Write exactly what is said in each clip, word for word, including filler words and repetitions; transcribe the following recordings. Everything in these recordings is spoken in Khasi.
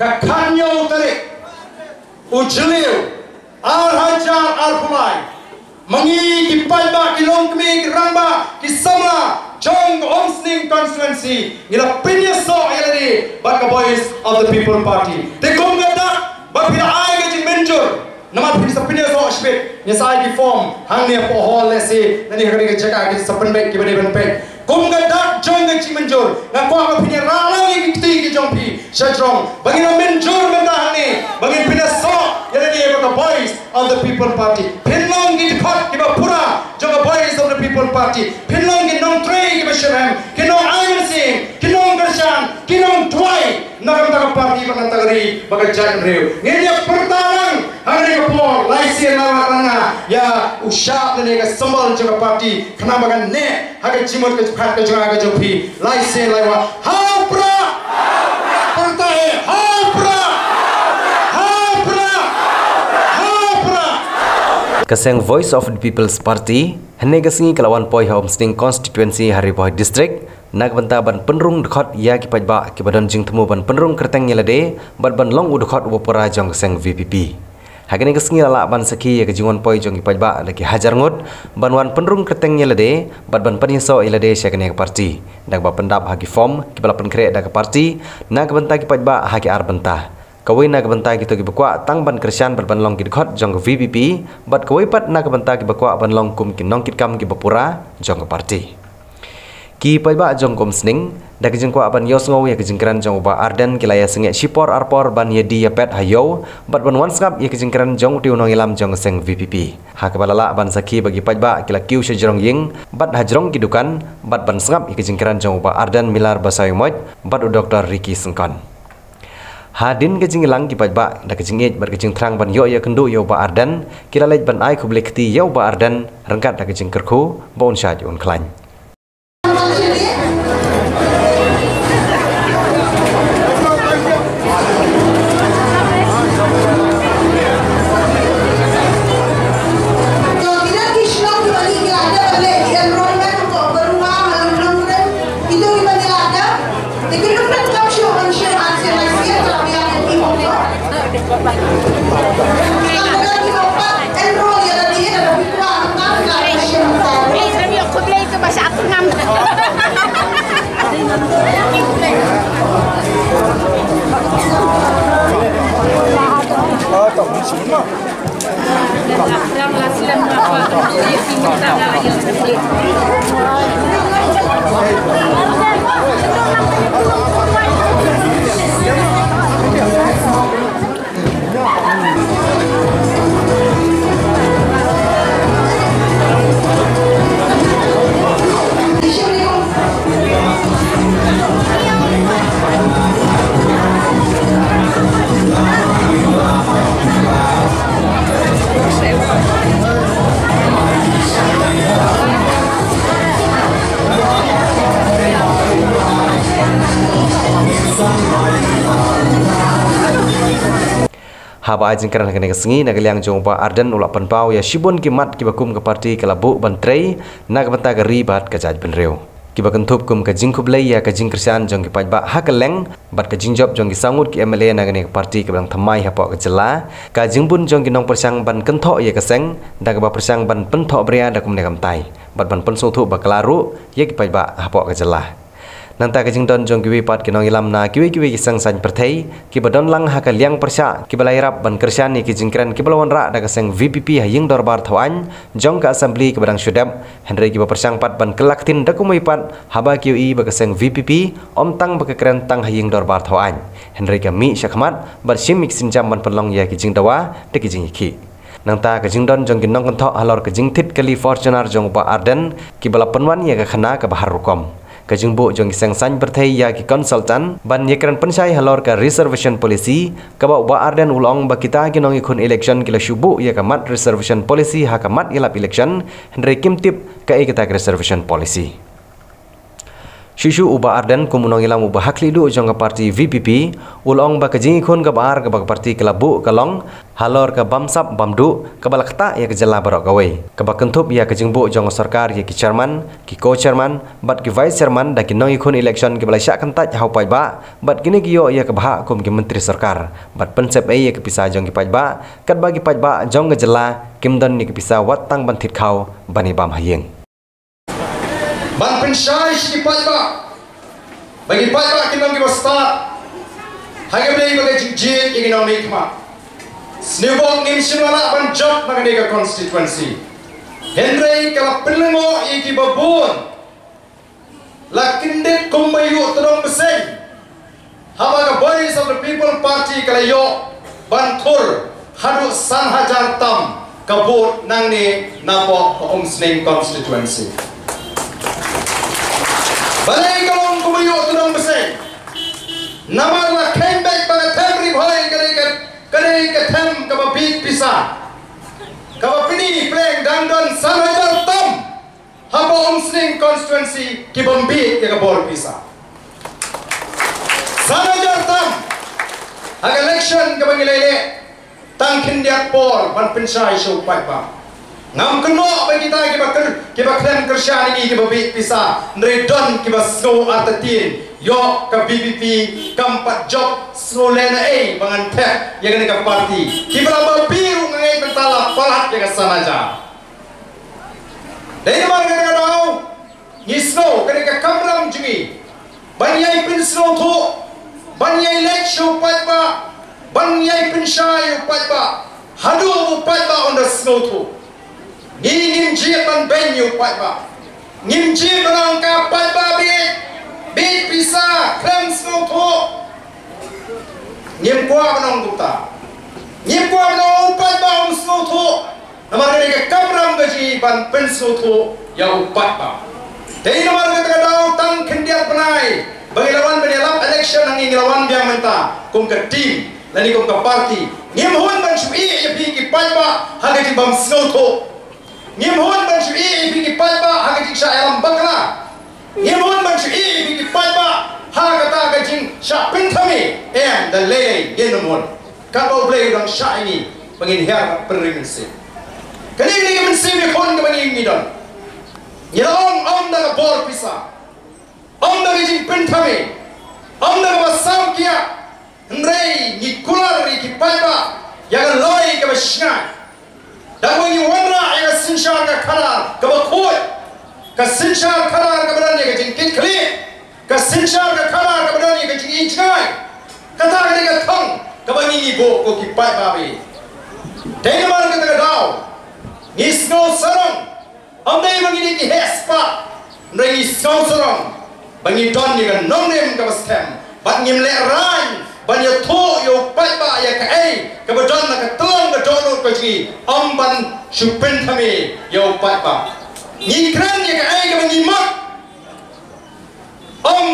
Ka khatñiew tarik u Jylliew ar hajar arphew lai, ma ngi ki paidbah, ki longkmie, ki rangbah, ki samla jong ka Umsning constituency, ngi la pynïasoh ïa lade bad ka Voice of the People Party. Te kum ka dak ba phi la ai ka jingmynjur, namar phi sa pynïasoh shibit, ngi sa ai ki form hangne hapoh hall, lehse nangne ha kane ka jaka ki sa pynbeit kiba dei ban peit. Kum ka dak jong ka jingmynjur, nga kwah ba phin ïarap lang ïa ki kti ki jong phi sha jrong, ba ngin ym mynjur mynta hangne ba ngin pynïasoh ïa lade bad ka Voice of the People Party. Phin long ki dkhot kiba pura jong ka Voice of the People Party. Phin long ki nongtrei kiba syrhem, ki nongai mynsiem, ki nongkyrshan, ki nongduwai na ka bynta ka party bad na ka bynta ka ri bad ka jaitbynriew. Ngin ïa pyrta lang ha kane ka por, lai sien lai wat na nga ïa u shap lane ka symbol jong ka party, khnang ba kan neh ha ka jingmut ka jingpyrkhat ka jong nga ka jong phi lai sien lai wat. Ha u Prah! Pyrta eh, ha u Prah! Ha u Prah! Ha u Prah! Ka seng Voice of the People's Party hynne ka sngi ka la wan poi ha Umsning constituency ha Ri Bhoi District na ka bynta ban pynrung dkhot ïa ki paidbah kiba don jingthmu ban pynrung kyrteng ïa lade bad ban long u dkhot uba pura jong ka seng V P P. Ha kane ka sngi la lah ban sakhi ïa ka jingwan poi jong ki paidbah da ki hajar ngut ban wan pynrung kyrteng ïa lade bad ban pynïasoh ïa lade sha kane ka party, da kaba pyndap ha ki form kiba la pynkhreh da ka party na ka bynta ki paidbah ha ki ar bynta. Kawei na ka bynta kito kiba kwah tang ban kyrshan bad ban long ki dkhot jong ka V P P, bad kawei pat na ka bynta kiba kwah ban long kum ki nongkitkam kiba pura jong ka party. Ki paidbah jong ka Umsning, da ka jingkwah ban ïohsngew ïa ka jingkren jong u Bah Ardent, ki la ïa sangeh shipor arpor ban ïa die ïa pet ha ïew bad ban wan sngap ïa ka jingkren jong utei u nongïalam jong ka seng V P P. Ha kaba la lah ban sakhi ba ki paidbah ki la kiew sha jrong ïing bad ha jrong ki dukan bad ban sngap ïa ka jingkren jong u Bah Ardent Miller Basaiawmoit bad u Doktor Ricky Syngkon. Hadien ka jingïalang, ki paidbah da ka jingïeit bad ka jingthrang ban ïoh ïakynduh ïa u Bah Ardent, ki la leit ban ai khublei kti ïa u Bah Ardent ryngkat da ka jingkyrkhu ba un shait un khlaiñ. Haba ai jingkren ha kane ka sngi, na ka liang jong u Bah Ardent u la pynpaw ïa shibun ki mat kiba kum ka party ka la buh ban trei na ka bynta ka ri bad ka jaitbynriew, kiba kynthup kum ka jingkhublei ïa ka jingkyrshan jong ki paidbah ha kylleng bad ka jingjop jong ki saw ngut ki M L A na kane ka party kaba dang thymmai hapoh ka jylla, ka jingbun jong ki nongpyrshang ban kynthoh ïa ka seng, da kaba pyrshang ban pynthohbria da kumne kumtai, bad ban pynsngewthuh bakla ruh ïa ki paidbah hapoh ka jylla. Nangta ka jingdon jong kiwei pat ki nongïalam na kiwei kiwei ki seng saiñ pyrthei kiba don lang ha ka liang pyrshah, kiba la ïarap ban kyrshan ïa ki jingkren kiba la wanrah da ka seng V P P ha ïing dorbar thaw aiñ jong ka Assembly kaba dang shu dep, hynrei kiba pyrshang pat ban kylla ktien da kumwei pat haba ki ïohi ba ka seng V P P ym tang ba ka kren tang ha ïing dorbar thaw aiñ, hynrei ka mih shakhmat bad shim ïa ki sienjam ban pynlong ïa ki jingdawa da ki jingïakhih. Nangta ka jingdon jong ki nongkynthoh halor ka jingthied kali Fortuner jong u Bah Ardent, kiba la pynwan ïa ka khana kaba har rukom. Ka jingbuh jong ki seng saiñ pyrthei ïa ki consultant ban ïakren pynshai halor ka reservation policy, kaba u Bah Ardent u la ong ba kita ki nongïakhun election ki la shu buh ïa ka mat reservation policy ha ka mat ïalap election, hynrei kim tip kaei kata ka reservation policy. Shuh shuh u Bah Ardent kum u nongïalam uba ha khlieh duh jong ka party V P P, u la ong ba ka jingïakhun kaba ar kaba ka party ka la buh ka long halor ka bamsap bamduh kaba la ktah ïa ka jylla baroh kawei, kaba kynthup ïa ka jingbuh jong ka sorkar ïa ki chairman, ki co-chairman bad ki vice chairman da ki nongïakhun election kiba la shah kyntait ha u paidbah, bad kine ki ïoh ïa ka bhah kum ki myntri sorkar bad pynsep ei ïa ka pisa jong ki paidbah, katba ki paidbah jong ka jylla kim don ïa ka pisa wat tang ban thied khaw ban ïabam ha ïing. Ban pynshai sha ki paidbah ba ki paidbah kin long kiba stad ha kaba ïadei bad ka jingjied ïa ki nongmihkhmat. Sniewbok ngim shym la lah ban jop na kane ka constituency, hynrei ka la pynlyngngoh ïa kiba bun. La kyndit kumba ïoh tdong bseiñ haba ka Voice of the People Party ka la ïoh ban thur haduh san hajar tam ka vote nangne napoh ka Umsning constituency. Balei ka long kumba ïoh tdong bseiñ? Namar la kheiñ beit ba ka them Ri Bhoi ka dei ka, ka dei ka them kaba bieit pisa, kaba pyni pleng dang don san hajar tam hapoh Umsning constituency ki bym bieit ïa ka bor pisa. San hajar tam ha ka election kaba ngi la leh, tang khyndiat por ban pynshai sha u paidbah. Ngam kynnoh ba kita kiba kyr, kiba khlem kyrshan ïa ngi kiba bieit pisa, hynrei don kiba sngew artatien, ïoh ka V P P kam pat jop, sngew lehnohei ba ngan thep ïa kane ka party, kiba la babe ruh nga ngeit mynta la palat ïa ka san hajar. Dei namar kata ka daw ngi sngew ka dei ka kamram jong ngi ban ïai pynsngewthuh, ban ïai leit sha u paidbah, ban ïai pynshai ïa u paidbah haduh u paidbah un da sngewthuh. Ngi ngim jied ban beiñ ïa u paidbah. Ngim jied ban ong ka paidbah bieit, bieit pisa, khlem sngewthuh. Ngim kwah ban ong kumta. Ngim kwah ban ong u paidbah um sngewthuh. Namar ka dei ka kamram ka jong ngi ban pynsngewthuh ïa u paidbah. Dei namar kata ka daw tang khyndiat bnai ba ngi la wan ban ïalap election, hangne ngi la wan biang mynta kum ka team lane kum ka party. Ngim hun ban shu ïeh ïa phi ki paidbah ha ka jingbym sngewthuh. Ngim hun ban shu ïeh ïa phi ki paidbah ha ka jingshah ïalam bakla. Ngim hun ban shu ïeh ïa phi ki paidbah ha kata ka jingshah pynthame. Em, da lei lei ngin ym hun. Katba U Blei u dang shah ïa ngi ba ngin hiar bad pynroi mynsiem. Kane ka dei ka mynsiem ïakhun kaba ngi, ngi don. Ngi la ong ym da ka bor pisa, ym da ka jingpynthame, ym da kaba sam kiad. Hynrei ngi kular ïa ki paidbah ïa ka lawei kaba shngaiñ. Da kaba ngi wanrah ïa ka synshar ka khadar kaba khuid, ka synshar khadar kaba don ïa ka jingkitkhlieh, ka synshar ka khadar kaba don ïa ka jingïaid jngai. Kata ka dei ka thong kaba ngi, ngi buh ko ki paidbah bieit. Dei namar kata ka daw ngi sngew sarong. Ym dei ba ngi dei ki heh spah, hynrei ngi sngew sarong ba ngi don ïa ka nongrim kaba skhem bad ngim lehraiñ ban ïathuh ïa u paidbah ïa kaei kaba don ha ka tyllong ka dohnud ka jong ngi, ym ban shu pynthame ïa u paidbah. Ngi kren ïa kaei kaba ngi mut. Ym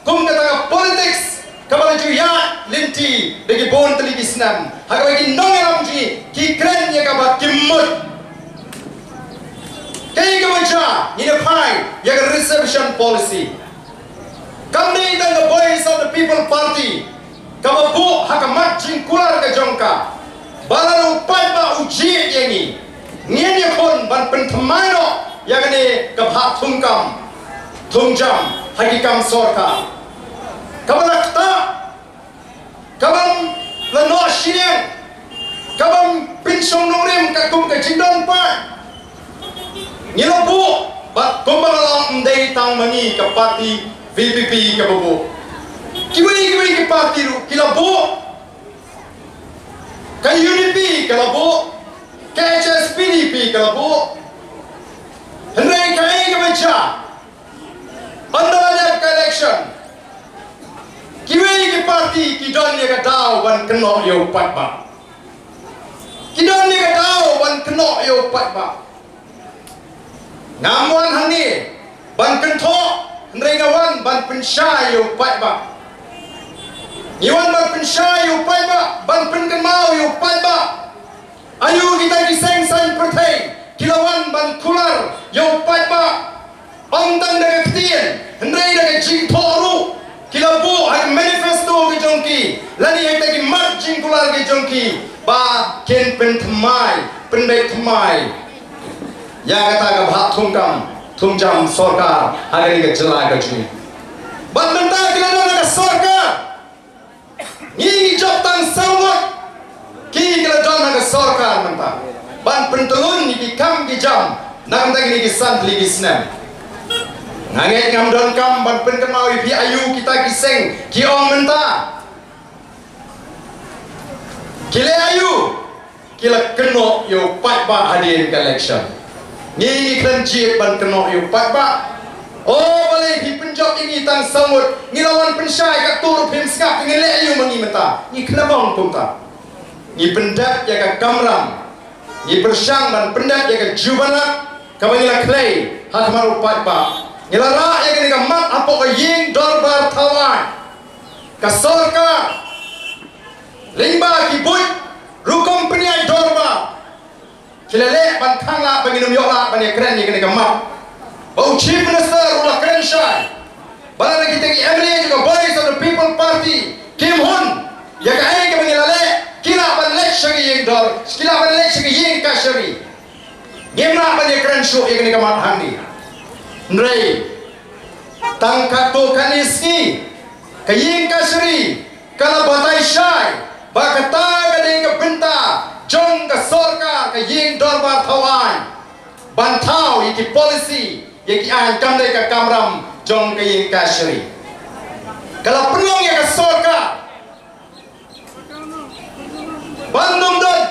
kum kata ka politics kaba la ju ïaid lynti da ki bun tylli ki snem ha kaba ki nongïalam jong ngi ki kren ïa kaba kim mut. Kaei kaba jia, ngin ïa phai ïa ka reservation policy. Kam dei tang ka Voice of the People Party kaba buh ha ka mat jingkular ka jong ka ba lada u paidbah u jied ïa ngi, ngin ïakhun ban pynthymmai noh ïa kane ka bhah thungkam thungjam ha ki kam sorkar. Kaba la ktah, kaba la noh shiliang, kaba pynshong nongrim katkum ka jingdon paid. Ngi la buh, bad kumba nga la ong, ym dei tang ma ngi ka party V P P kaba buh. Kiwei kiwei ki party ruh ki la buh. Ka U D P ka la buh, ka H S P D P ka la buh. Hynrei kaei kaba jia, ynda la dep ka election, kiwei ki party ki don ïa ka daw ban kynnoh ïa u paidbah. Ki don ïa ka daw ban kynnoh ïa u paidbah. Ngam wan hangne ban kynthoh, hynrei nga wan ban pynshai ïa u paidbah. Ngi wan ban pynshai ïa u paidbah, ban pynkynmaw ïa u paidbah. Aïu kita ki seng saiñ pyrthei ki la wan ban kular ïa u paidbah. Ym tang da ka ktien, hynrei da ka jingthoh ruh ki la buh ha ki manifesto ki jong ki, lane ha kita ki mat jingkular ki jong ki. ba kin pynthymmai, pynbeit thymmai ïa kata ka bhah thungkam thungjam sorkar ha kane ka jylla ka jong ngi. Bad mynta ki la don ha ka sorkar, ngi ngi jop tang saw ngut, ki ki la don ha ka sorkar mynta ban pyntylun ïa ki kam ki jam na ka bynta kine ki san tylli ki snem. Nga ngeit ngam donkam ban pynkynmaw ïa phi aïu kita ki seng ki ong mynta. Ki leh aïu? Ki la kynnoh ïa u paidbah hadien ka election. Ngi ngi khlem jied ban kynnoh ïa u paidbah. O, balei phi pynjop ïa ngi tang saw ngut? Ngi la wan pynshai katto ruh phim sngap, ngi leh aïu ma ngi mynta? Ngi khlem ong kumta. Ngi pyndep ïa ka kamram. Ngi pyrshang ban pyndep ïa ka jubab kaba ngi la khlei ha khmat u paidbah. Ngi la rah ïa kane ka mat hapoh ka ïing dorbar thaw aiñ. Ka sorkar lyngba ki buit rukom pynïaid dorbar ki la leh ban khang lah ba ngin ym ïoh lah ban ïakren ïa kane ka mat. Ba u Chief Minister u la kren shai, ba lada kita ki M L A jong ka Voice of the People Party kim hun ïa kaei kaba ngi la leh, ki lah ban leit sha ka ïing dor, ki lah ban leit sha ka ïing kashari. Ngim lah ban ïakren shuh ïa kane ka mat hangne. Hynrei tang katto katne sngi ka ïing kashari ka la batai shai ba kata ka dei ka bynta jong ka sorkar, ka ïing dorbar thaw aiñ, ban thaw ïa ki policy, ïa ki aiñ, kam dei ka kamram jong ka ïing kashari. Ka la pynlong ïa ka sorkar ban ym don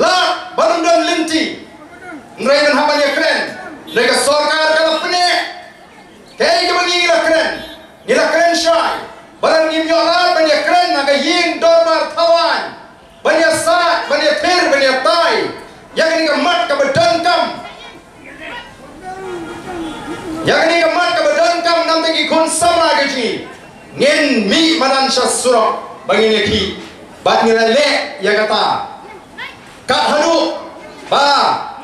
lad, ban ym don lynti. Hynrei ngan hap ban ïakren. Hynrei ka sorkar ka la pyneh. Kaei kaba ngi la kren? Ngi la kren shai ba lada ngim ïoh lad ban ïakren ha ka ïing dorbar thaw aiñ, ban ïasaid, ban ïathir, ban ïatai ïa kane ka mat kaba donkam, ïa kane ka mat kaba donkam na bynta ki khun samla ka jong ngi, ngin mih madan sha surok ba ngin ïakhih. Bad ngi la leh ïa kata. Kat haduh ba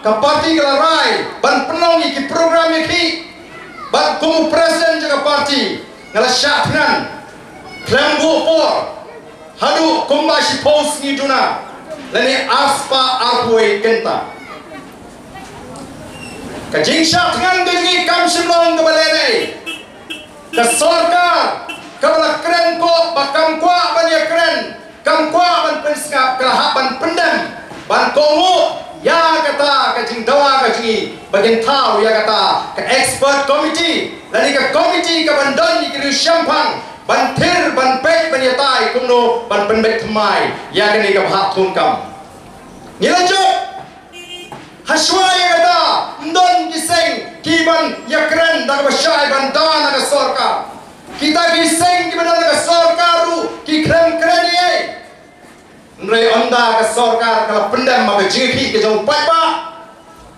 ka party ka la rai ban pynlong ïa ki program ïakhih, bad kum u president jong ka party nga la shah thngan khlem buh por haduh kumba shiphew sngi duna lane arspah arphew wei kynta. Ka jingshah thngan ka jong ngi kam shym long kaba lehnoh. Ka sorkar kaba la kren ko ba kam kwah ban ïakren, kam kwah ban pynsngap, ka la hap ban pyndem, ban kohnguh ïa kata ka jingdawa ka jong ngi ba kin thaw ïa kata ka expert committee lane ka committee kaban don ïa ki riew shemphang ban thir, ban peit, ban ïatai kumno ban pynbeit thymmai ïa kane ka bhah thungkam. Ngi la jop ha shuwa ïa kata, ym don ki seng kiban ïakren da kaba shai ban dawa na ka sorkar. Kita ki seng kiba don na ka sorkar ruh ki khlem kren ei ei. Hynrei ynda ka sorkar ka la pyndem ma ka jingïakhih ka jong u paidbah,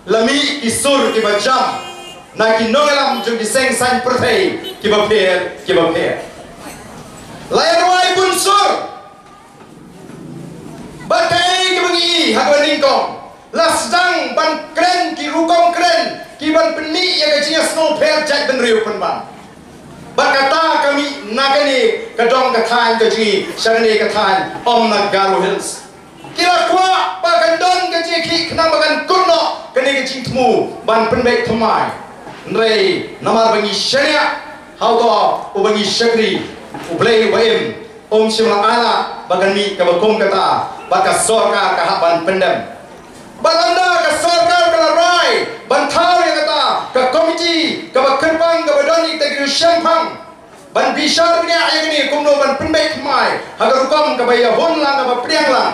la mih ki sur kiba jam na ki nongïalam jong ki seng saiñ pyrthei kiba pher kiba pher. La ïa rwai bun sur. Bad kaei kaba ngi i ha kaba nyngkong, la sdang ban kren ki rukom kren kiban pynmih ïa ka jingïasnoh pher jaitbynriew pynban. Bad kata ka mih na kane ka dong ka thaiñ ka jong ngi sha kane ka thaiñ, ym na Garo Hills. Ki la kwah ba kan don ka jingïakhih khnang ba kan kut noh kane ka jingthmu ban pynbeit thymmai. Hynrei namar ba ngi shaniah ha uto uba ngi shakri, U Blei uba im, um shym la ailad ba kan mih kaba kum kata bad ka sorkar ka hap ban pyndem. Bad ynda ka sorkar ka la rai ban thaw ïa kata ka komiti kaba kyrpang kaba don ïa kita ki riew shemphang ban bishar bniah ïa kane kumno ban pynbeit thymmai ha ka rukom kaba ïahun lang, kaba pdiang lang.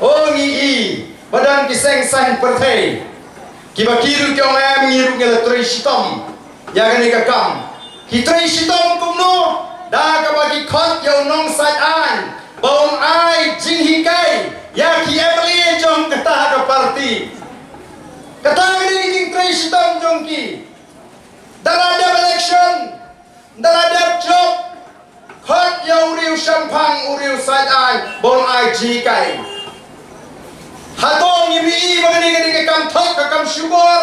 O ngi i ba don ki seng saiñ pyrthei kiba ki ruh ki ong em, ngi ruh ngi la trei shitom ïa kane ka kam. Ki trei shitom kumno? Da kaba ki khot ïa u nongsaiñ aiñ ba un ai jinghikai ïa ki M L A jong kata ka party. Kata ka dei ka jingtrei shitom jong ki. Da la dep election, da la dep jop, khot ïa u riew shemphang, u riew saiñ aiñ ba un ai jinghikai. Hato ngim i ba kane ka dei ka kam thok, ka kam shukor?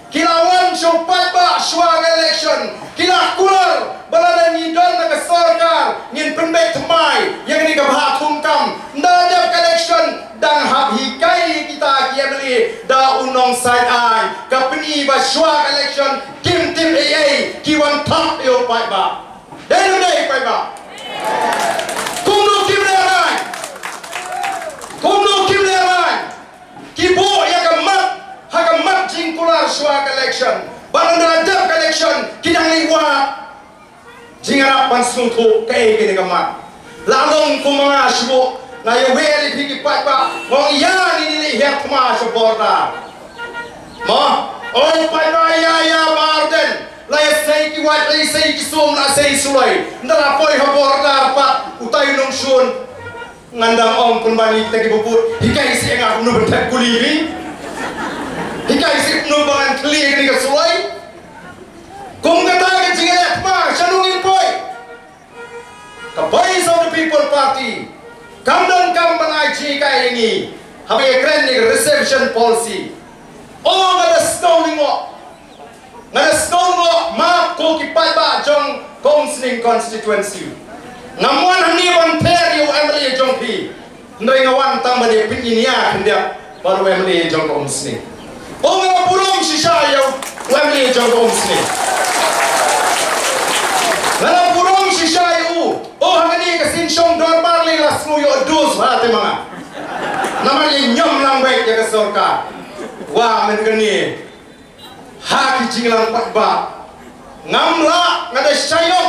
Ki la wan sha u paidbah shuwa ka election, ki la kular ba lada ngi don na ka sorkar ngin pynbeit thymmai ïa kane ka bhah thungkam. Ynda dep ka election Shuwa ka election, kim tip ei ei, ki wan thok ïa u paidbah. Dei ne em dei paidbah? Kumno kim lehrain? Kumno kim lehrain? Ki buh ïa ka mat ha ka mat jingkular shuwa ka election. Bad ynda la dep ka election, ki dang leit wad. Jingïarap ban sngewthuh kaei kane ka mat. La long kum ma nga shuh, nga ïa wer ïa phi ki paidbah, nga ong ïa ngin ïa leit hiar thma sha border. Mo, oi paidbah, ïa ïa Bah Ardent, la ïa sei ki wait, la ïa sei ki sum, la sei suloi. Ynda la poi ha border pat utai u nongshun. Ngan dang ong pynban ïa kita kiba bud. Hikai seh ïa nga kumno ban thep kuli phi. Hikai seh kumno ba ngan khlieh kane ka suloi. Kum kata ka jingïaleh thma, shano ngin poi? Ka Voice of the People Party kam don kam ban ai jinghikai ïa ngi haba ïakren ïa ka reservation policy. O nga da sngew lyngngoh. Nga da sngew lyngngoh, map ko ki paidbah jong ka Umsning constituency. Ngam wan hangne ban pher ïa u M L A jong phi. Hynrei nga wan tang ban ïa pynïaid khyndiat bad u M L A jong ka Umsning. O nga la burom shisha ïa u M L A jong ka Umsning. Nga la burom shisha ïa u. O ha kane ka sien shong dorbar lei la sngew ïoh dus bha te ma nga. Namar ïa ñiom lang beit ïa ka sorkar. Wa men kane. Ha ki jingïalang paidbah. Ngam lah, nga da shaniah.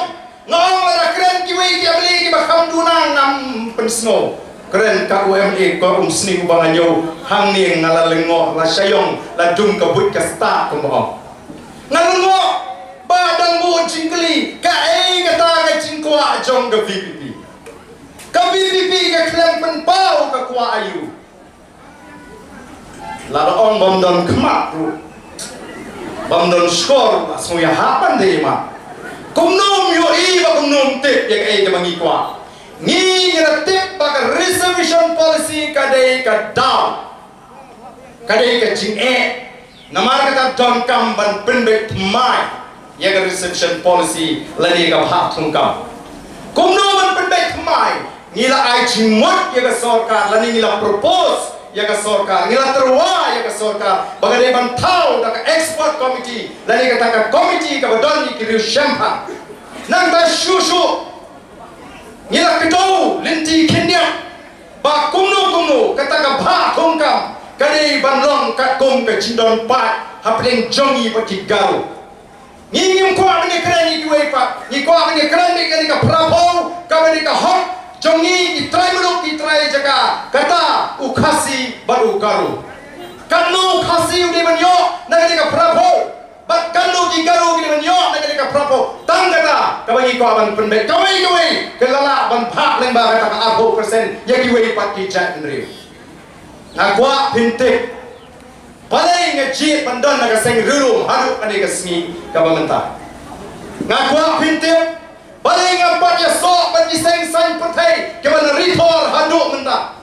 Nga ong lada kren kiwei ki M L A kiba kham duna ngam pynsngew. Kren kat u M L A ka Umsning uba nga ñiew hangne nga la lyngngoh, la shaniah, la dum ka buit ka stad kumba ong. Nga lyngngoh ba dang bun jingkylli kaei kata ka jingkwah jong ka V P P. Ka V P P ka khlem pynpaw ka kwah aïu. Lada ong bym don khmat ruh, bym don shkor ruh, la sngew ïahap ban dei ma. Kumno ym ïohi ba kumno ym tip ïa kaei kaba ngi kwah. Ngi ngi la tip ba ka reservation policy ka dei ka daw, ka dei ka jingeh. Namar kata donkam ban pynbeit thymmai ïa ka reservation policy lane ka bhah thungkam. Kumno ban pynbeit thymmai? Ngi la ai jingmut ïa ka sorkar lane ngi la propose ïa ka sorkar, ngi la tyrwa ïa ka sorkar ba ka dei ban thaw da ka expert committee lane kata ka committee kaba don ïa ki riew shemphang. Nangta shuh shuh ngi la kdew lynti khyndiat ba kumno kumno kata ka bhah thungkam ka dei ban long katkum ka jingdon paid hapdeng jong ngi bad ki Garo. Ngi ngim kwah ban ïakren ïa kiwei pat. Ngi kwah ban ïakren ïa kane ka phraphew, kaba dei ka hok jong ngi ki trai muluk ki trai jaka, kata u Khasi bad u Garo. Katno u Khasi u dei ban ïoh na kane ka phraphew, bad katno ki Garo ki dei ban ïoh na kane ka phraphew. Tang kata kaba ngi kwah ban pynbeit. Kawei kawei ki la lah ban phah lyngba kata ka arphew percent ïa kiwei pat ki jaitbynriew. Nga kwah phin tip, balei nga jied ban don ha ka seng riewlum haduh kane ka sngi kaba mynta. Nga kwah phin tip, balei ngam pat ïasoh bad ki seng saiñ pyrthei kiba na Ri Thor haduh mynta.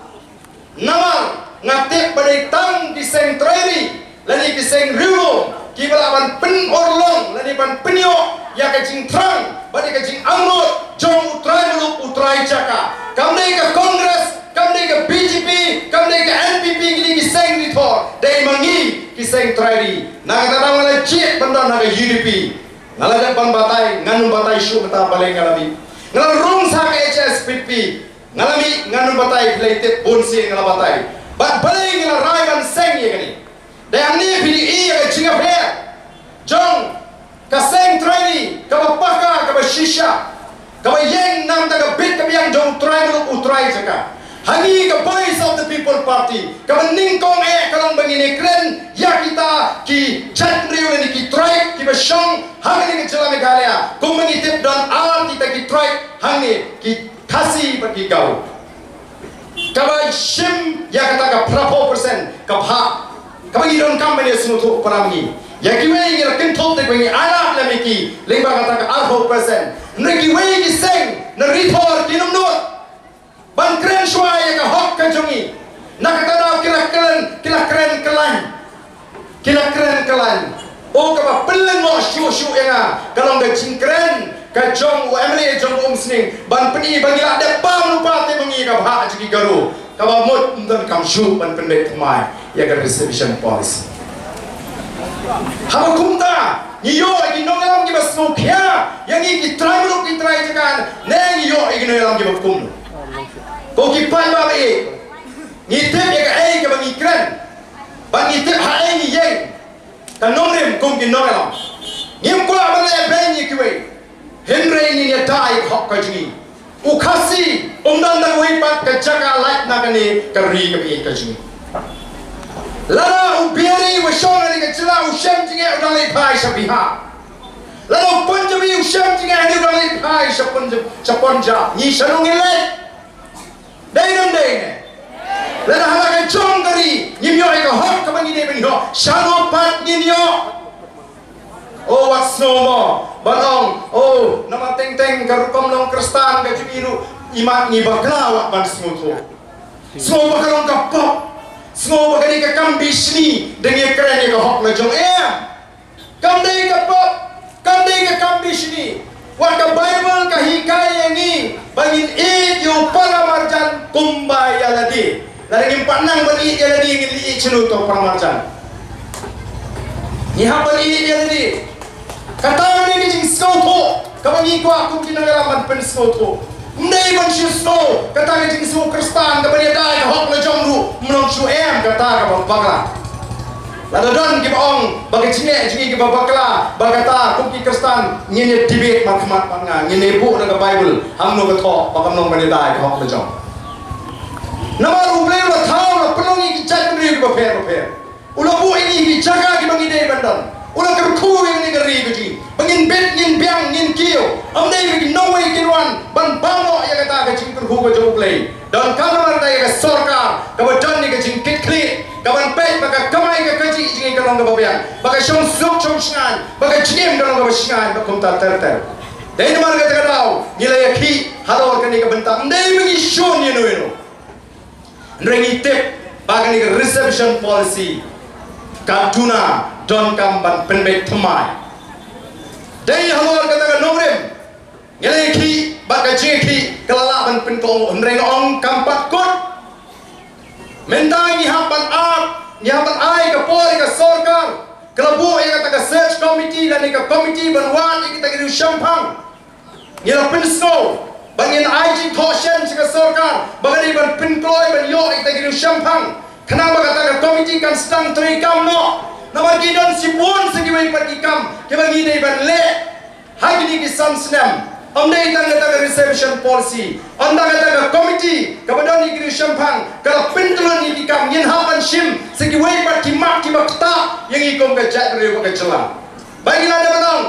Namar nga tip ba dei tang ki seng trai ri lane ki seng riewlum kiba lah ban pynurlong lane ban pynïoh ïa ka jingthrang bad ïa ka jingangnud jong u trai muluk u trai jaka. Kam dei ka Congress, kam dei ka B J P, kam dei ka N P P, kine ki seng Ri Thor, dei ma ngi ki seng trai ri. Na kata daw nga la jied ban don ha ka U D P. Nga la dep ban batai, ngan ym batai shuh mynta balei nga la mih. Nga la rung sha ka H S P D P. Nga la mih, ngan ym batai, phi la tip bun sien nga la batai. Bad balei nga la rai ban seng ïa kane. Dei hangne phi ïohi ïa ka jingapher jong ka seng trai ri kaba paka, kaba shisha, kaba ïeng na ka bynta ka bit ka biang jong u trai muluk u trai jaka. Ha ngi ka Voice of the People Party, kaba nyngkong eh ka long ba ngin ïakren ïa kita ki jaitbynriew lane ki tribe kiba shong ha kane ka jylla Meghalaya. Kumba ngi tip don ar kita ki tribe hangne, ki Khasi bad ki Garo. Kaba shim ïa kata ka phraphew percent ka bhah, kaba ngi donkam ban ïasngewthuh para ngi. Ïa kiwei ngi la kynthup te ba ngi ailad lem ïa ki lyngba kata ka arphew percent. Hynrei kiwei ki seng na Ri Thor kim nud ban kren shuwa ïa ka hok ka jong ngi. Na kata daw ki la kren, ki la kren kyllain. Ki la kren kyllain. O kaba pynlyngngoh shuh shuh ïa nga ka long ka jingkren ka jong u M L A jong Umsning ban pyni ba ngi la dep bam lypa te ba ngi ka bhah jong ki Garo. Kaba mut ym donkam shuh ban pynbeit thymmai ïa ka reservation policy. Haba kumta ngi ïoh ïa ki nongïalam kiba sngewkhia ïa ngi ki trai muluk ki trai jaka, ne ngi ïoh ïa ki nongïalam kiba kum. Ko ki paidbah ba ïeit, ngi tip ïa kaei kaba ngi kren, ba ngi tip haei ngi ïeng. Ka nongrim kum ki nongïalam, ngim kwah ban leh beiñ ïa kiwei. Hynrei ngin ïada ïa ka hok ka jong ngi. U Khasi um don da kawei pat ka jaka lait na kane ka ri kaba ïeit ka jong ngi. Lada u Biari uba shong ha kane ka jylla u shem jingeh, u dang leit phai sha Bihar. Lada u Punjabi u shem jingeh, u dang leit phai sha Punjab, sha Punjab. Ngi shano ngin leit? Dei ne ym dei ne? Lada ha la ka jong ka ri ngim ïoh ïa ka hok kaba ngi dei ban ïoh, shano pat ngin ïoh? Oh, wat sngew mo ban ong, oh, namar teng teng ka rukom long Khristan ka jong ngi ruh, imat ngi bakla, wat ban sngewthuh. Sngew ba ka long ka pop, sngew ba ka dei ka kam bishni, dang ïakren ïa ka hok la jong, em. Kam dei ka pop, kam dei ka kam bishni. Wat ka Baibl ka hikai ïa ngi ba ngin ïeit ïa u para marjan kumba ïa lade. Lada ngim pat nang ban ïeit ïa lade, ngin ïeit shano uto u para marjan? Ngi hap ban ïeit ïa lade. Kata ka dei ka jingsngewthuh kaba ngi kwah kum ki nongïalam ban pynsngewthuh. Ym dei ban shu sngew kata ka jingsngew Khristan kaba ïada ïa ka hok la jong ruh ym long shuh, em, kata kaba bakla. Lada don kiba ong ba ka jingleh jong ngi kaba bakla, ba kata kum ki Khristan ngin ïa debate markhmat bad nga, ngin ïa buh na ka Baibl hangno ka thoh ba kam long ban ïada ïa ka hok la jong. Namar U Blei u la thaw, u la pynlong ïa ngi ki jaitbynriew kiba pher bapher. U la buh ïa ngi ki jaka kiba ngi dei ban don. U la kyrkhu ïa ngi ka ri ka jong ngi ba ngin bit, ngin biang, ngin kiew. Ym dei ba ki nongwei kin wan ban bam noh ïa kata ka jingkyrkhu ka jong U Blei. Donkam namar kata ïa ka sorkar kaba don ïa ka jingkitkhlieh, kaban peit ba ka kamai ka kajih jong ngi ka long kaba biang, ba ka shongsuk shongshngaiñ, ba ka jingim ka long kaba shngaiñ, ba kumta ter ter. Dei namar kata ka daw ngi la ïakhih halor kane ka bynta, ym dei ba ngi shun ïano ïano. Hynrei ngi tip ba kane ka reservation policy ka duna donkam ban pynbeit thymmai. Dei halor kata ka nongrim ngi la ïakhih bad ka jingïakhih ka la lah ban pynkohnguh, hynrei nga ong kam pat kut. Mynta ngi hap ban ap, ngi hap ban ai ka por ïa ka sorkar. Ka la buh ïa kata ka search committee lane ka committee ban wad ïa kita ki riew shemphang. Ngi la pynsngew ba ngin ai jingthoh shen sha ka sorkar ba ka dei ban pynkloi ban ïoh ïa kita ki riew shemphang, khnang ba kata ka committee kan sdang treikam noh. Namar ki don shibun sa kiwei pat ki kam kiba ngi dei ban leh ha kine ki san snem. Ym dei tang kata ka reservation policy, ym dei kata ka committee kaba don ïa ki riew shemphang ka la pyntlun ïa ki kam. Ngin hap ban shim sa kiwei pat ki mat kiba ktah ïa ngi kum ka jaitbynriew bad ka jylla. Ba ngi la dep ban ong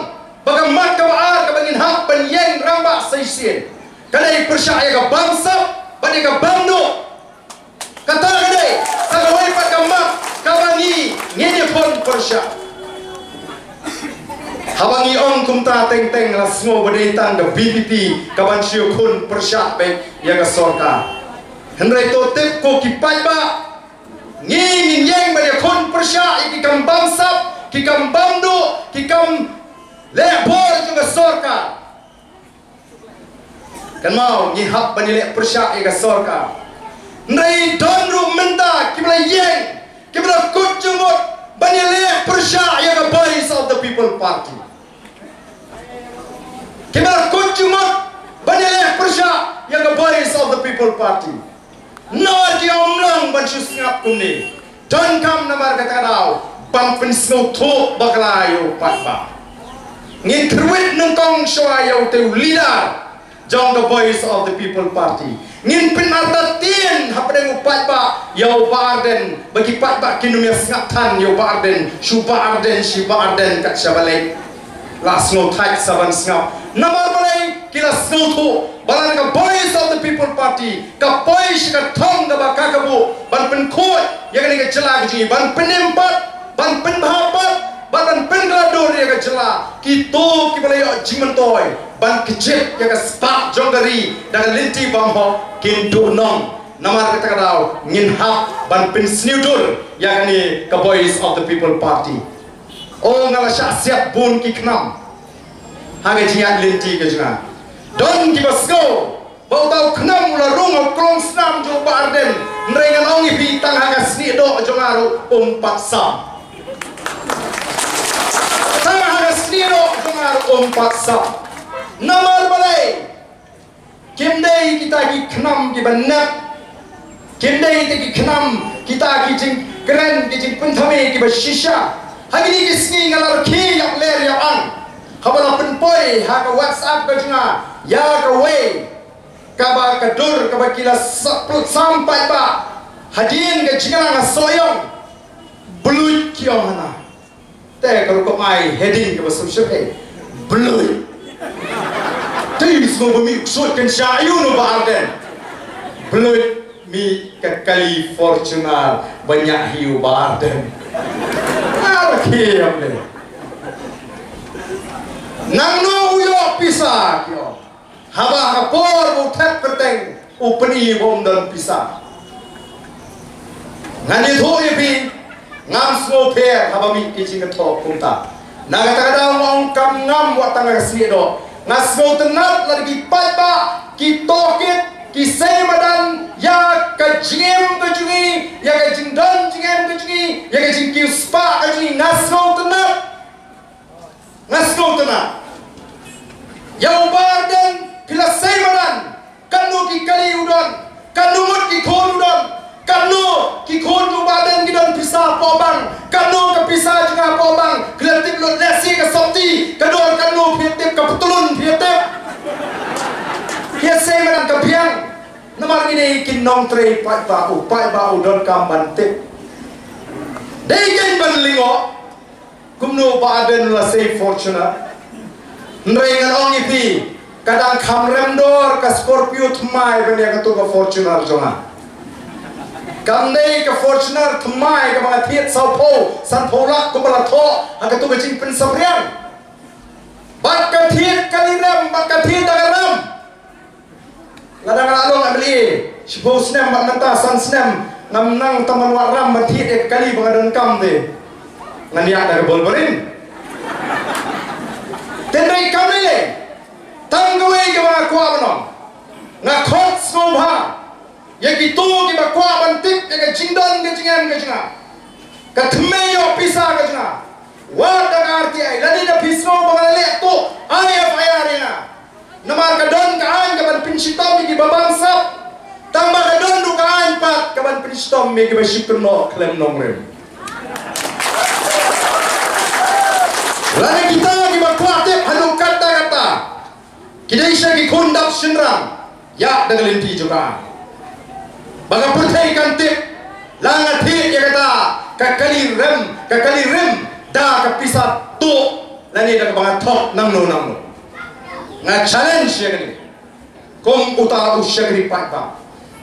ba ka mat kaba ar kaba ngin hap ban ïeng rangbah sa shisien ka dei pyrshah ïa ka bamsap bad ïa ka bamduh. Kata ka dei sa kawei pat ka mat kaba ngi, ngin ïakhun pyrshah. Haba ngi ong kumta teng teng la sngew ba dei tang ka V P P kaban shu ïakhun pyrshah beit ïa ka sorkar. Hynrei to tip ko ki paidbah, ngi ngin ïeng ban ïakhun pyrshah ïa ki kam bamsap, ki kam bamduh, ki kam leh bor jong ka sorkar. Kynmaw, ngi hap ban ïaleh pyrshah ïa ka sorkar. Hynrei don ruh mynta kiba la ïeng, kiba la kut jingmut ban ïaleh pyrshah ïa ka Voice of the People Party. Kiba la kut jingmut ban ïaleh pyrshah ïa ka Voice of the People Party. Namar ki ym long ban shu sngap kumne. Donkam namar kata ka daw ban pynsngewthuh bakla ïa u paidbah. Ngin kyrwit nyngkong shuwa ïa uta u leader jong ka Voice of the People Party. Ngin pynartatien hapdeng u paidbah ïa u Bah Ardent, ba ki paidbah kin ym ïa sngap than ïa u Bah Ardent, shu Bah Ardent, shu Bah Ardent kat shaba leit. La sngew thait sa ban sngap. Namar balei? Ki la sngewthuh ba lada ka Voice of the People Party ka poi sha ka thong kaba ka ka buh ban pynkhuid ïa kane ka jylla ka jong ngi, ban pynim pat, ban pynbha pat, ban, ban pynkylla dur ïa ka jylla, kito kiba la ïoh jingmyntoi ban kjit ïa ka spah jong ka ri da ka lynti bymhok kin duh nong. Namar kata ka daw ngin hap ban pynsniew dur ïa kane ka Voice of the People Party. O, nga la shah siat bun ki khnam ha ka jingïaid lynti ka jong nga. Don kiba sngew ba uta u khnam u la rung ha u klong snam jong u Bah Ardent, hynrei ngan ong ïa phi, tang ha ka snieh doh jong nga ruh um pat sam. Ïa u jong nga ruh um pat sah. Namar balei? Kim dei kita ki khnam kiba nep. Kim dei kita ki khnam, kita ki jingkren, ki jingpynthame kiba shisha. Ha kine ki sngi nga la rkhie ïap ler ïap ang. Haba la pynpoi ha ka WhatsApp ka jong nga ïa kawei kaba ka dur kaba ki la sa-, pynlut sam paidbah. Hadien ka jingïalang ha Sohiong. Bluit ki ong hana. Te ka rukom ai heading kaba sum shuh, eh. Bluit. Te ïa u sngew ba mih u ksuid kan sha ïa u no Bah Ardent. Bluit, mih ka kali Fortuner ba ñiah hi u Bah Ardent. Ar ki ïam le. Nangno u ïoh pisa ki ong. Haba ha ka por ba u thep kyrteng u pyni ba um don pisa. Ngan ïathuh ïa phi, ngam sngewpher haba mih ki jingkynthoh kumta. Na kata ka daw nga ong kam ngam wat tang ka snieh doh. Nga sngewtynnat lada ki paidbah ki tohkit ki sei madan ïa ka jingim ka jong ngi, ïa ka jingdon jingem ka jong ngi, ïa ka jingkiew spah ka jong ngi, nga sngewtynnat. Nga sngewtynnat. Ïa u Bah Ardent phi la sei madan. Katno ki kali u don. Katno ngut ki khun u don. Katno ki khun u Bah Ardent ki don pisa poh bank. Katno ka pisa jong nga poh bank. Phi la tip lut lehse ka sopti. Ka dor katno phi tip, ka patlun phi tip. Phi sei madan ka biang. Namar ngi dei ki nongtrei paidbah, u paidbah u donkam ban tip. Dei kein ban lyngngoh. Kumno Bah Ardent u la sei Fortuner? Hynrei ngan ong ïa phi, ka dang kham rem dor ka Scorpio thymmai ban ïa katu ka Fortuner jong nga. Kam dei ka Fortuner thymmai kaba nga thied sawphew, sanphew lak kumba la thoh ha katu ka jingpynsaphriang. Bad ka thied kali rem, bad ka thied da ka rem. Lada nga la long M L A shiphew snem bad mynta san snem, ngam nang tang ban wad ram ban thied ïa ka kali ba nga donkam te ngan ïaid da ka bolbarim. Tynrai kam lei lei. Tang kawei kaba nga kwah ban ong, nga khot sngewbha ïa kito kiba kwah ban tip ïa ka jingdon ka jingem ka jong nga, ka thymmei ïoh pisa ka jong nga. Wat da ka R T I, lane da phi sngew ba nga la leh tuh, ai F I R ïa nga. Namar ka don ka aiñ kaban pynshitom ïa kiba bamsap. Tangba ka don ruh ka aiñ pat kaban pynshitom ïa kiba shu kynnoh khlem nongrim. Lada kita kiba kwah tip haduh katta katta, ki dei sha ki khun dap shynrang, ïa da ka lynti jong ka. Ba ka pyrthei kan tip, la nga thied ïa kata ka kali rem, ka kali rim, da ka pisa tuh, lane da kaba nga thok nangno nangno. Nga challenge ïa kane kum uta u shakri paidbah.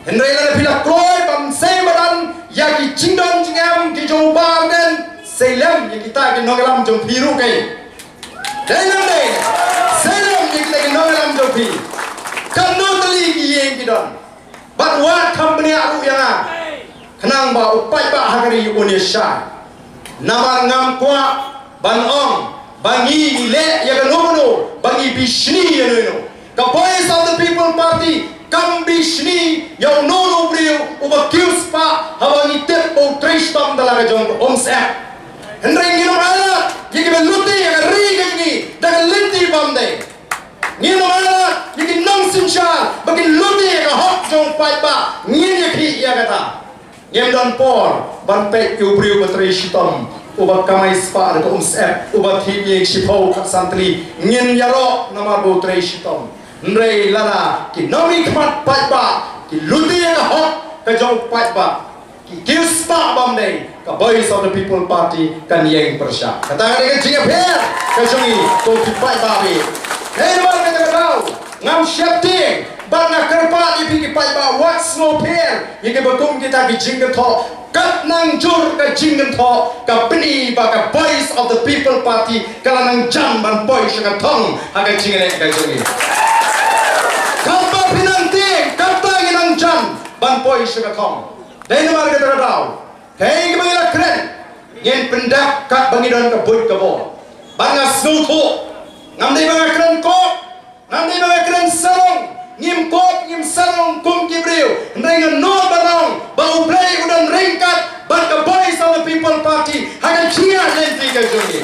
Hynrei lada phi la kloi ban sei madan ïa ki jingdon jingem ki jong u Bah Ardent, sei lem ïa kita ki nongïalam jong phi ruh kein. Dei ne em dei? Sei lem ïa kita ki nongïalam jong phi. Katno tylli ki ïing ki don. Bad wat kham bniah ruh ïa nga. Khnang ba u paidbah ha ka ri un ïa shai. Namar ngam kwah ban ong ba ngi ngi leh ïa kano kano, ba ngi bishni ïa no ïa no. Ka Voice of the People Party kam bishni ïa uno uno u briew uba kiew spah haba ngi tip ba u trei shitom da la ka jong ka umsyep. Hynrei ngin ym ailad ïa kiba lute ïa ka ri ka jong ngi da ka lynti bym dei. Ngin ym ailad ïa ki nongsynshar ba kin lute ïa ka hok jong u paidbah. Ngin ïakhih ïa kata. Ngim don por ban peit ïa u briew uba trei shitom, uba kamai spah da ka umsyep, uba thied ïing shiphew khatsan tylli. Ngin ïaroh namar ba u trei shitom. Hynrei lada ki nongmihkhmat paidbah ki lute ïa ka hok ka jong u paidbah, ki kiew spah bym dei, ka Voice of the People Party kan ïeng pyrshah. Kata ka dei ka jingïapher ka jong ngi ko ki paidbah. Hynrei namar kata ka daw ngam sheptieng bad nga kyrpad ïa phi ki paidbah, wat sngewpher ïa kiba kum kita ki jingkynthoh. Kat nang jur ka jingkynthoh ka pyni ba ka Voice of the People Party ka la nang jan ban poi sha ka thong ha ka jingïaleh ka jong ngi. Katba phi nang tieng, kata ngi nang jan ban poi sha ka thong. Dei namar kata ka daw, kaei kaba ngi la kren, ngin pyndap katba ngi don ka buit ka bor. Bad nga sngewthuh, ngam dei ba nga kren kop, ngam dei ba nga kren sarong, ngim kop ngim sarong kum ki briew. Hynrei nga nud ban ong ba U Blei u don ryngkat bad ka Voice of the People Party ha ka jingïaid lynti ka jong ngi.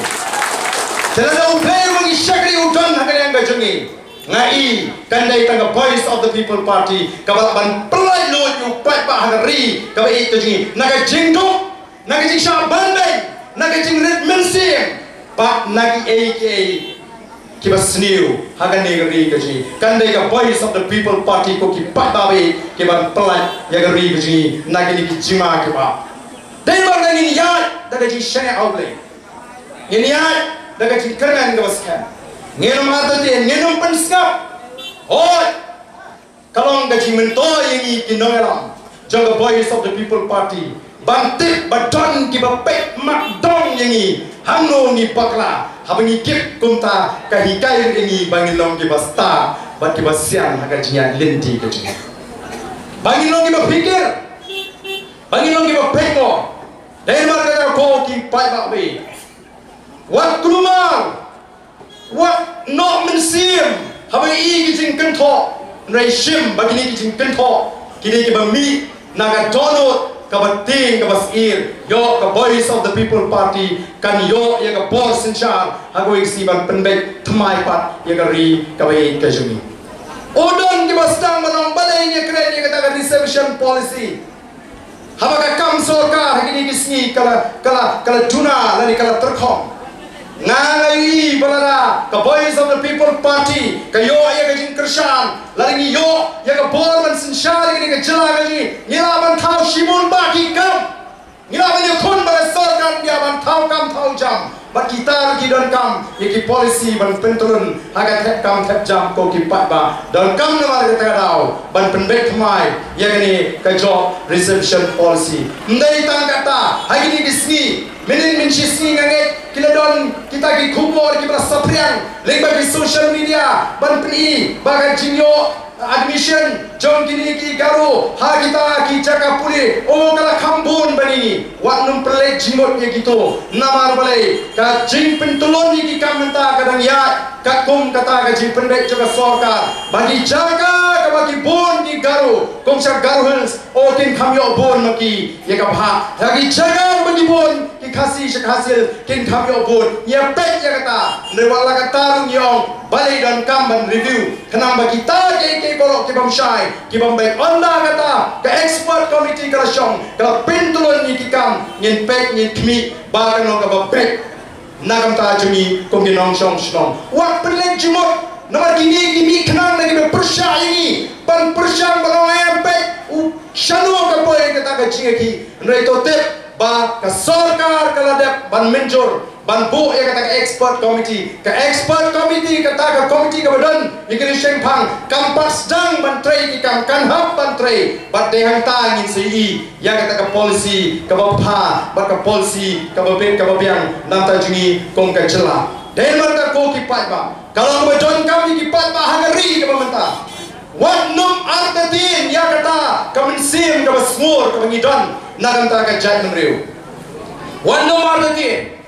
Te lada U Blei jong ngi, nga i kan dei tang ka Voice of the People Party kaba lah ban pynlait lut ïa u paidbah ha ka ri kaba ïeit ka jong ngi, na ka jingduk, na ka jingshah ban dei, na ka jingrit mynsiem, bad na kiei kiei kiba sniew ha kane ka ri ka jong ngi. Kan dei ka Voice of the People Party ko ki paidbah ba ïeit ki ban pynlait ïa ka ri ka jong ngi na kine ki jingma kiba. Dei ba ngin ïaid da ka jingshaniah ha U Blei. Ngin ïaid da ka jingkyrmen kaba skhem. Ngin ym artatien, ngin ym pynsngap. Hooid, ka long ka jingmyntoi ïa ngi ki nongïalam jong ka Voice of the People Party ban tip ba don kiba peit mak dong ïa ngi hangno ngi bakla, haba ngi kit kumta ka hikai ïa ngi ba ngin long kiba stad bad kiba sian ha ka jingïaid lynti ka jong ngi, ba ngin long kiba phikir, ba ngin long kiba peit mo. Dei namar kata ko ki paidbah ba ïeit, wat kulmar, wat noh mynsiem haba i ki jingkynthoh. Hynrei shim ba kine ki jingkynthoh ki dei kiba mih na ka dohnud kaba tieng kaba syier. Ïoh ka Voice of the People Party kan ïoh ïa ka bor synshar ha kawei ka sngi ban pynbeit thymmai pat ïa ka ri kaba ïeit ka jong ngi. U don kiba sdang ban ong balei ngi kren ïa kata ka reservation policy. Haba ka kam sorkar ha kine ki sngi ka la, ka la, ka la duna lane ka la tyrkhong. Nga nga ïohi ba lada ka Voice of the People Party ka ïoh ïa ka jingkyrshan, lada ngi ïoh ïa ka bor ban synshar ïa kane ka jylla ka jong ngi, ngi lah ban thaw shibun bah ki kam. Ngi lah ban ïakhun ba ka sorkar India ban thaw kam thaw jam. Bad kita ruh ki donkam ïa ki policy ban pyntlun ha ka thep kam thep jam ko ki paidbah. Donkam namar kata ka daw ban pynbeit thymmai ïa kane ka job reservation policy. Ym dei tang kata, ha kine ki sngi, mynhynnin mynshisngi nga ngeit ki la don kita ki khubor kiba la saphriang lyngba ki social media ban pyni ba ka jingïoh admission jong kine ki Garo ha kita ki jaka pule, o, ka la kham bun ba ngi wat nym pynleit jingmut ïa kito. Namar balei? Ka jingpyntlun ïa ki kam mynta ka dang ïaid katkum kata ka jingpynbeit jong ka sorkar ba ki jaka kaba ki bun ki Garo, kum sha Garo Hills, o, kin kham ïoh bun ma ki ïa ka bhah. Ha ki jaka kaba ki bun ki Khasi sha Khasi Hills kin kham ïoh bun. Ïa peit ïa kata. Hynrei wat la kata ruh ngi ong balei donkam ban review. Khnang ba kita kiei kiei baroh ki bym shai, ki bym beit. Ynda kata ka expert committee ka la shong, ka la pyntlun ïa ki kam, ngin peit, ngin khmih ba kano kaba beit na ka bynta jong ngi kum ki nongshong shnong. Wat pynleit jingmut namar kine ki mih khnang na kiba pyrshah ïa ngi ban pyrshang ba long, em, peit u shano ka poi kata ka jingïakhih. Hynrei to tip ba ka sorkar ka la dep ban mynjur ban buh ïa kata ka expert committee. Ka expert committee, kata ka committee kaba don ïa ki rishengphang kam pat sdang ban trei ki kam, kan hap ban trei. Bad dei hangta ngin sa ïohi ïa kata ka policy kaba bha bad ka policy kaba bit kaba biang na ka bynta jong ngi kum ka jylla. Dei namar kata ko ki paidbah, ka long ba donkam ïa ki paidbah ha ka ri kaba mynta. Wat nym artatien ïa kata ka mynsiem kaba sngur kaba ngi don na ka bynta ka jaitbynriew. Wat nym artatien.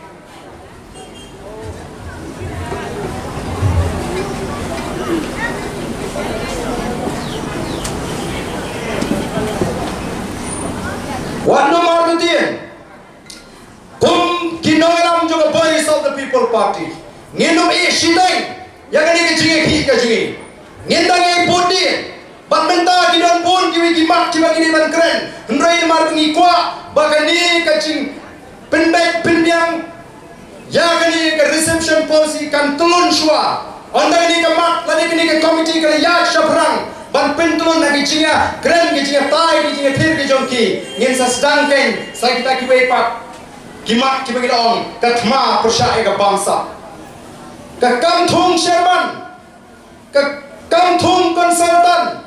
Wat nym artatien. Kum ki nongïalam jong ka Voice of the People Party, ngin nym ïeh shiteng ïa kane ka jingïakhih ka jong ngi. Ngin dang ïai bud dien. Bad mynta ki don bun kiwei ki mat kiba ngi dei ban kren. Hynrei namar ba ngi kwah ba kane ka jingpynbeit pynbiang ïa kane ka reservation policy kan tlun shuwa. Ynda kane ka mat lane kane ka committee ka la ïaid shaphrang ban pyntlun ha ki jingïakren, ki jingïatai, ki jingïathir ki jong ki, ngin sa sdang keiñ sa kita kiwei pat ki mat kiba ngi la ong ka thma pyrshah ïa ka bamsap. Ka kam thung chairman, ka kam thung consultant,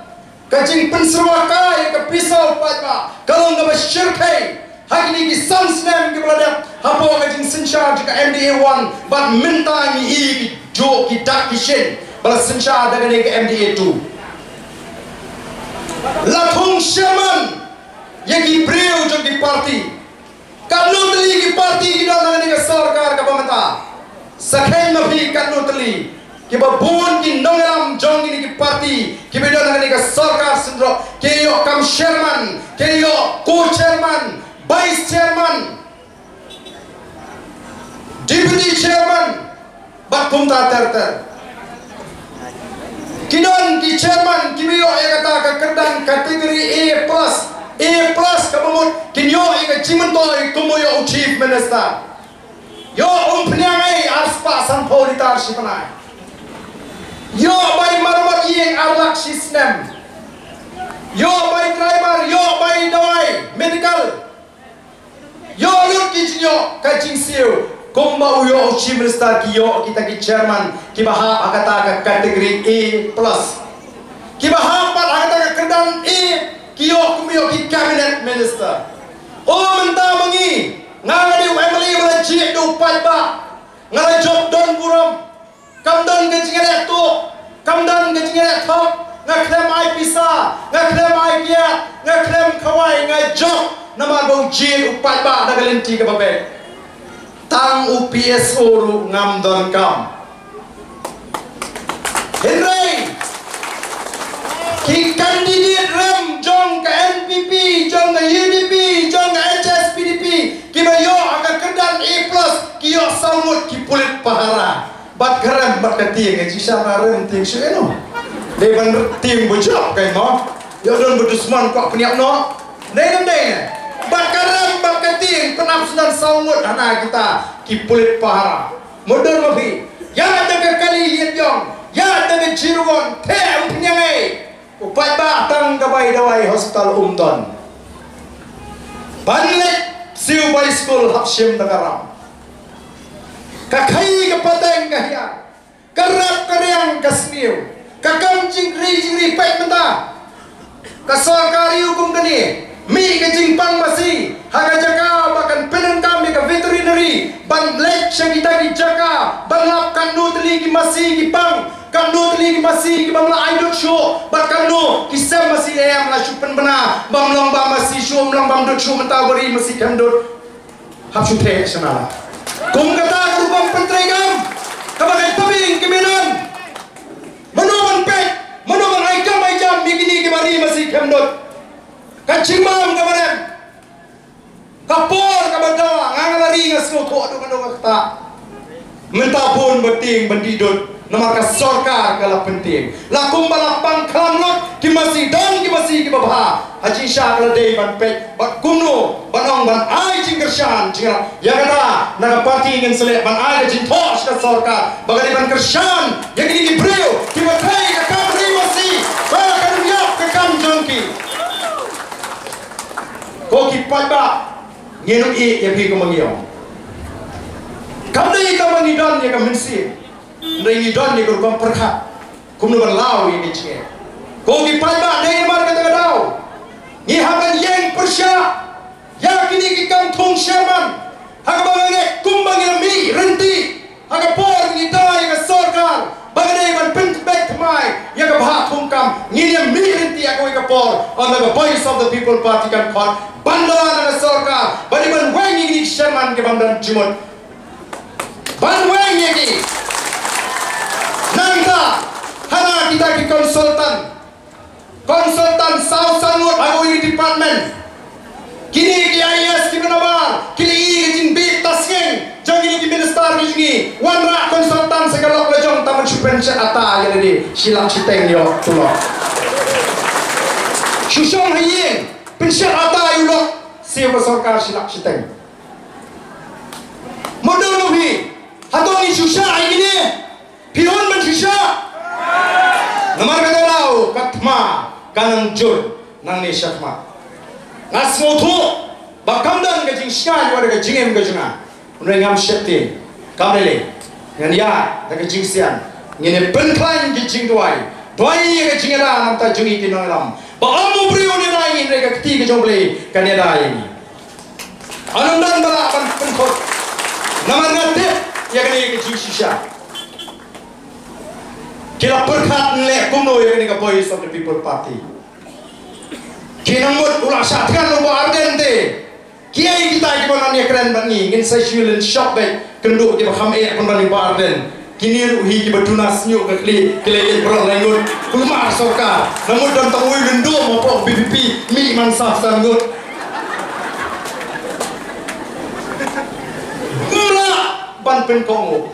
ka jingpynsyrwa kai ka pisa u paidbah ka long kaba shyrkhei ha kine ki san snem kiba la dep hapoh ka jingsynshar jong ka M D A one bad mynta ngi ïohi ki juh ki dak ki shin ba la synshar da kane ka M D A two. La thung sherman ïa ki briew jong ki party. Katno tylli ki party ki don ha kane ka sorkar kaba mynta? Sa kheiñ ma phi katno tylli. Kiba bun ki nongïalam jong kine ki party kiba don ha kane ka sorkar syndro ki ïoh kam chairman, ki ïoh co-chairman, vice chairman, deputy chairman, bad kumta ter ter. Ki don ki chairman kiba ïoh ïa kata ka kyrdan category A plus. A plus kaba mut kin ïoh ïa ka jingmyntoi kumba ïoh u Chief Minister. Ïoh umphniang ei arspah sanphew litar shi bnai. Ïoh bai marwat ïing ar lak shi snem. Ïoh bai driver, ïoh bai dawai medical. Ïoh lut ki jingïoh ka jingsiew. Kumba u ïoh u Chief Minister ki ïoh kita ki chairman kiba hap ha kata ka category A plus. Kiba hap pat ha kata ka kyrdan A ki ïoh kumba ïoh ki cabinet minister. O mynta ma ngi, nga nga dei u M L A ba la jied da u paidbah. Nga la jop don burom. Kam don ka jingïaleh tuh, kam don ka jingïaleh thok, nga khlem ai pisa, nga khlem ai kiad, nga khlem khawai, nga jop namar ba u jied u paidbah da ka lynti kaba beit. Tang u P S O ruh ngam donkam. Hynrei ki candidate rem jong ka N P P, jong ka U D P, jong ka H S P D P, kiba ïoh ha ka kyrdan A plus, ki ïoh saw ngut ki pulit pahara. Bad ka rem bad ka tieng, eh, jingshisha nga rem tieng shuh ïa no. Dei ban tieng ba jop kai mo. Ïoh don ba dusmon kwah pynïap noh. Dei nam dei ne. Bad ka rem bad ka tieng pynap snan saw ngut hana kita ki pulit pahara. Mutdur ma phi. Ïa da ka kali ïit jong. Ïa da ka jirwon. Te em pynïang ei. U paidbah tang ka bai dawai hospital um don. Ban leit siew bai skul hap shim da ka ram. Ka khaii ka pateng ka hiar. Ka rap ka riang ka sniew. Ka kam jingkri jingri peit mynta. Ka sorkar ïa u kum kane. Mih ka jingpang masi. Ha ka jaka ba kan pyndonkam ïa ka veterinary. Ban leit sha kita ki jaka. Ban lap katno tylli ki masi ki pang. Katno tylli ki masi ki bym la ai dud shuh, bad katno ki sem masi em la shu pynbna, bym long ba masi shuh, bym long bam dud shuh, mynta ba ri masi khlem dud. Hap shu theh shana. Kum kata ka rukom pyntreikam, kaba ka tbing ki minan. Mano ban peit, mano ban ai kam ai jam ïa kine kiba ri masi khlem dud. Ka jingbam kaba rem. Ka por kaba dawa, nga nga la ri nga sngewthuh haduh kano ka kata. Mynta bun ba tieng ban dih dud namar ka sorkar ka la pyntieng. La kumba la pang khlam lut ki masi don ki masi kiba bha. Ha jingshisha ka la dei ban peit bad kumno ban ong ban ai jingkyrshan jingïarap. Ïa kata na ka parti ngin sa leh ban ai ka jingthoh sha ka sorkar ba ka dei ban kyrshan ïa kine ki briew kiba trei ka kam ri masi ba kan ïap ka kam jong ki. Ko ki paidbah, ngin ym ïeh ïa phi kumba ngi ong. Kam dei tang ba ngi don ïa ka mynsiem, hynrei ngi don ïa ka rukom pyrkhat kumno ban law ïa ka jingeh. Ko ki paidbah, dei namar kata ka daw ngi hap ban ïeng pyrshah ïa kine ki kam thung sherman. Ha kaba nga ngeit kumba ngi la mih rynti ha ka por ngi da ïa ka sorkar ba ka dei ban pynbeit thymmai ïa ka bhah thungkam, ngin ïa mih rynti ha kawei ka por ynda ka Voice of the People Party kan khot ban da na ka sorkar ba dei ban weng ïa kine ki sherman ki bym don jingmut. Ban weng ïa ki. Nangta hana kita ki consultant Consultant saw san ngut ha kawei ka department. Kine ki I A S kiba nabar ki la ïohi ka jingbit tasngieng jong kine ki minister ki jong ngi. Wanrah consultant sa ka lok la jong, tang ban shu pynshet ata ïa lade shi lak shiteng ïoh tulop. Shu shong ha ïing pynshet ata ïa u lok siew ka sorkar shi lak shiteng. Mutdur ma phi, hato ngi shu shah ïa kine? Phi hun ban shisha. Namar kata ka daw ka thma ka nang jur nangne sha thma. Nga sngewthuh ba kam don ka jingshngaiñ wat ka jingim ka jong nga. Hynrei ngam sheptieng. Kam lei lei. Ngan ïaid da ka jingsian. Ngin ïa pynkhlaiñ ki jingduwai. Duwai ïa ka jingïada na ka bynta jong ngi ki nongïalam. Ba ym u briew un ïada ïa ngi, hynrei ka kti ka jong U Blei kan ïada ïa ngi. Ym don ba lah ban pynkut. Namar nga tip ïa kane ka jingshisha. Ki la pyrkhat leh kumno ïa kane ka Voice of the People Party. Ki nang mut u la shah thngan u Bah Ardent te. Kiei kita kiba nang ïakren bad ngi, ngin sa shu lynshop beit. Kynduh kiba kham eh pynban u Bah Ardent. Kine ruh hi kiba duna snieh ka khlieh, ki la ïeit baroh lai ngut. Kulmar sorkar. Nang mut don tang uwei u lyngdoh hapoh B P P, mih man sah san ngut. Ym lah ban pynkohnguh.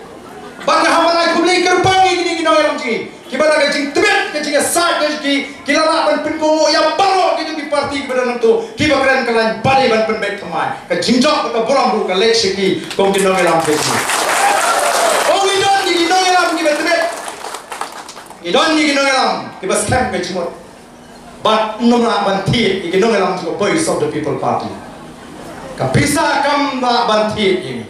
Bad nga hap ban ai khublei kyrpang ïa kine ki nongïalam jong ngi kiba da ka jingtbit, ka jingïasaid ka jong ki, ki la lah ban pynkohnguh ïa baroh kito ki parti kiba don hangto, kiba kren ka lain ba dei ban pynbeit thymmai. Ka jingjop bad ka burom ruh ka leit sha ki kum ki nongïalam ka jong ngi. Oh, ngi don ïa ki nongïalam kiba tbit. Ngi don ïa ki nongïalam kiba skhem ka jingmut. Bad ym lah ban thied ïa ki nongïalam jong ka Voice of the People Party. Ka pisa kam lah ban thied ïa ngi.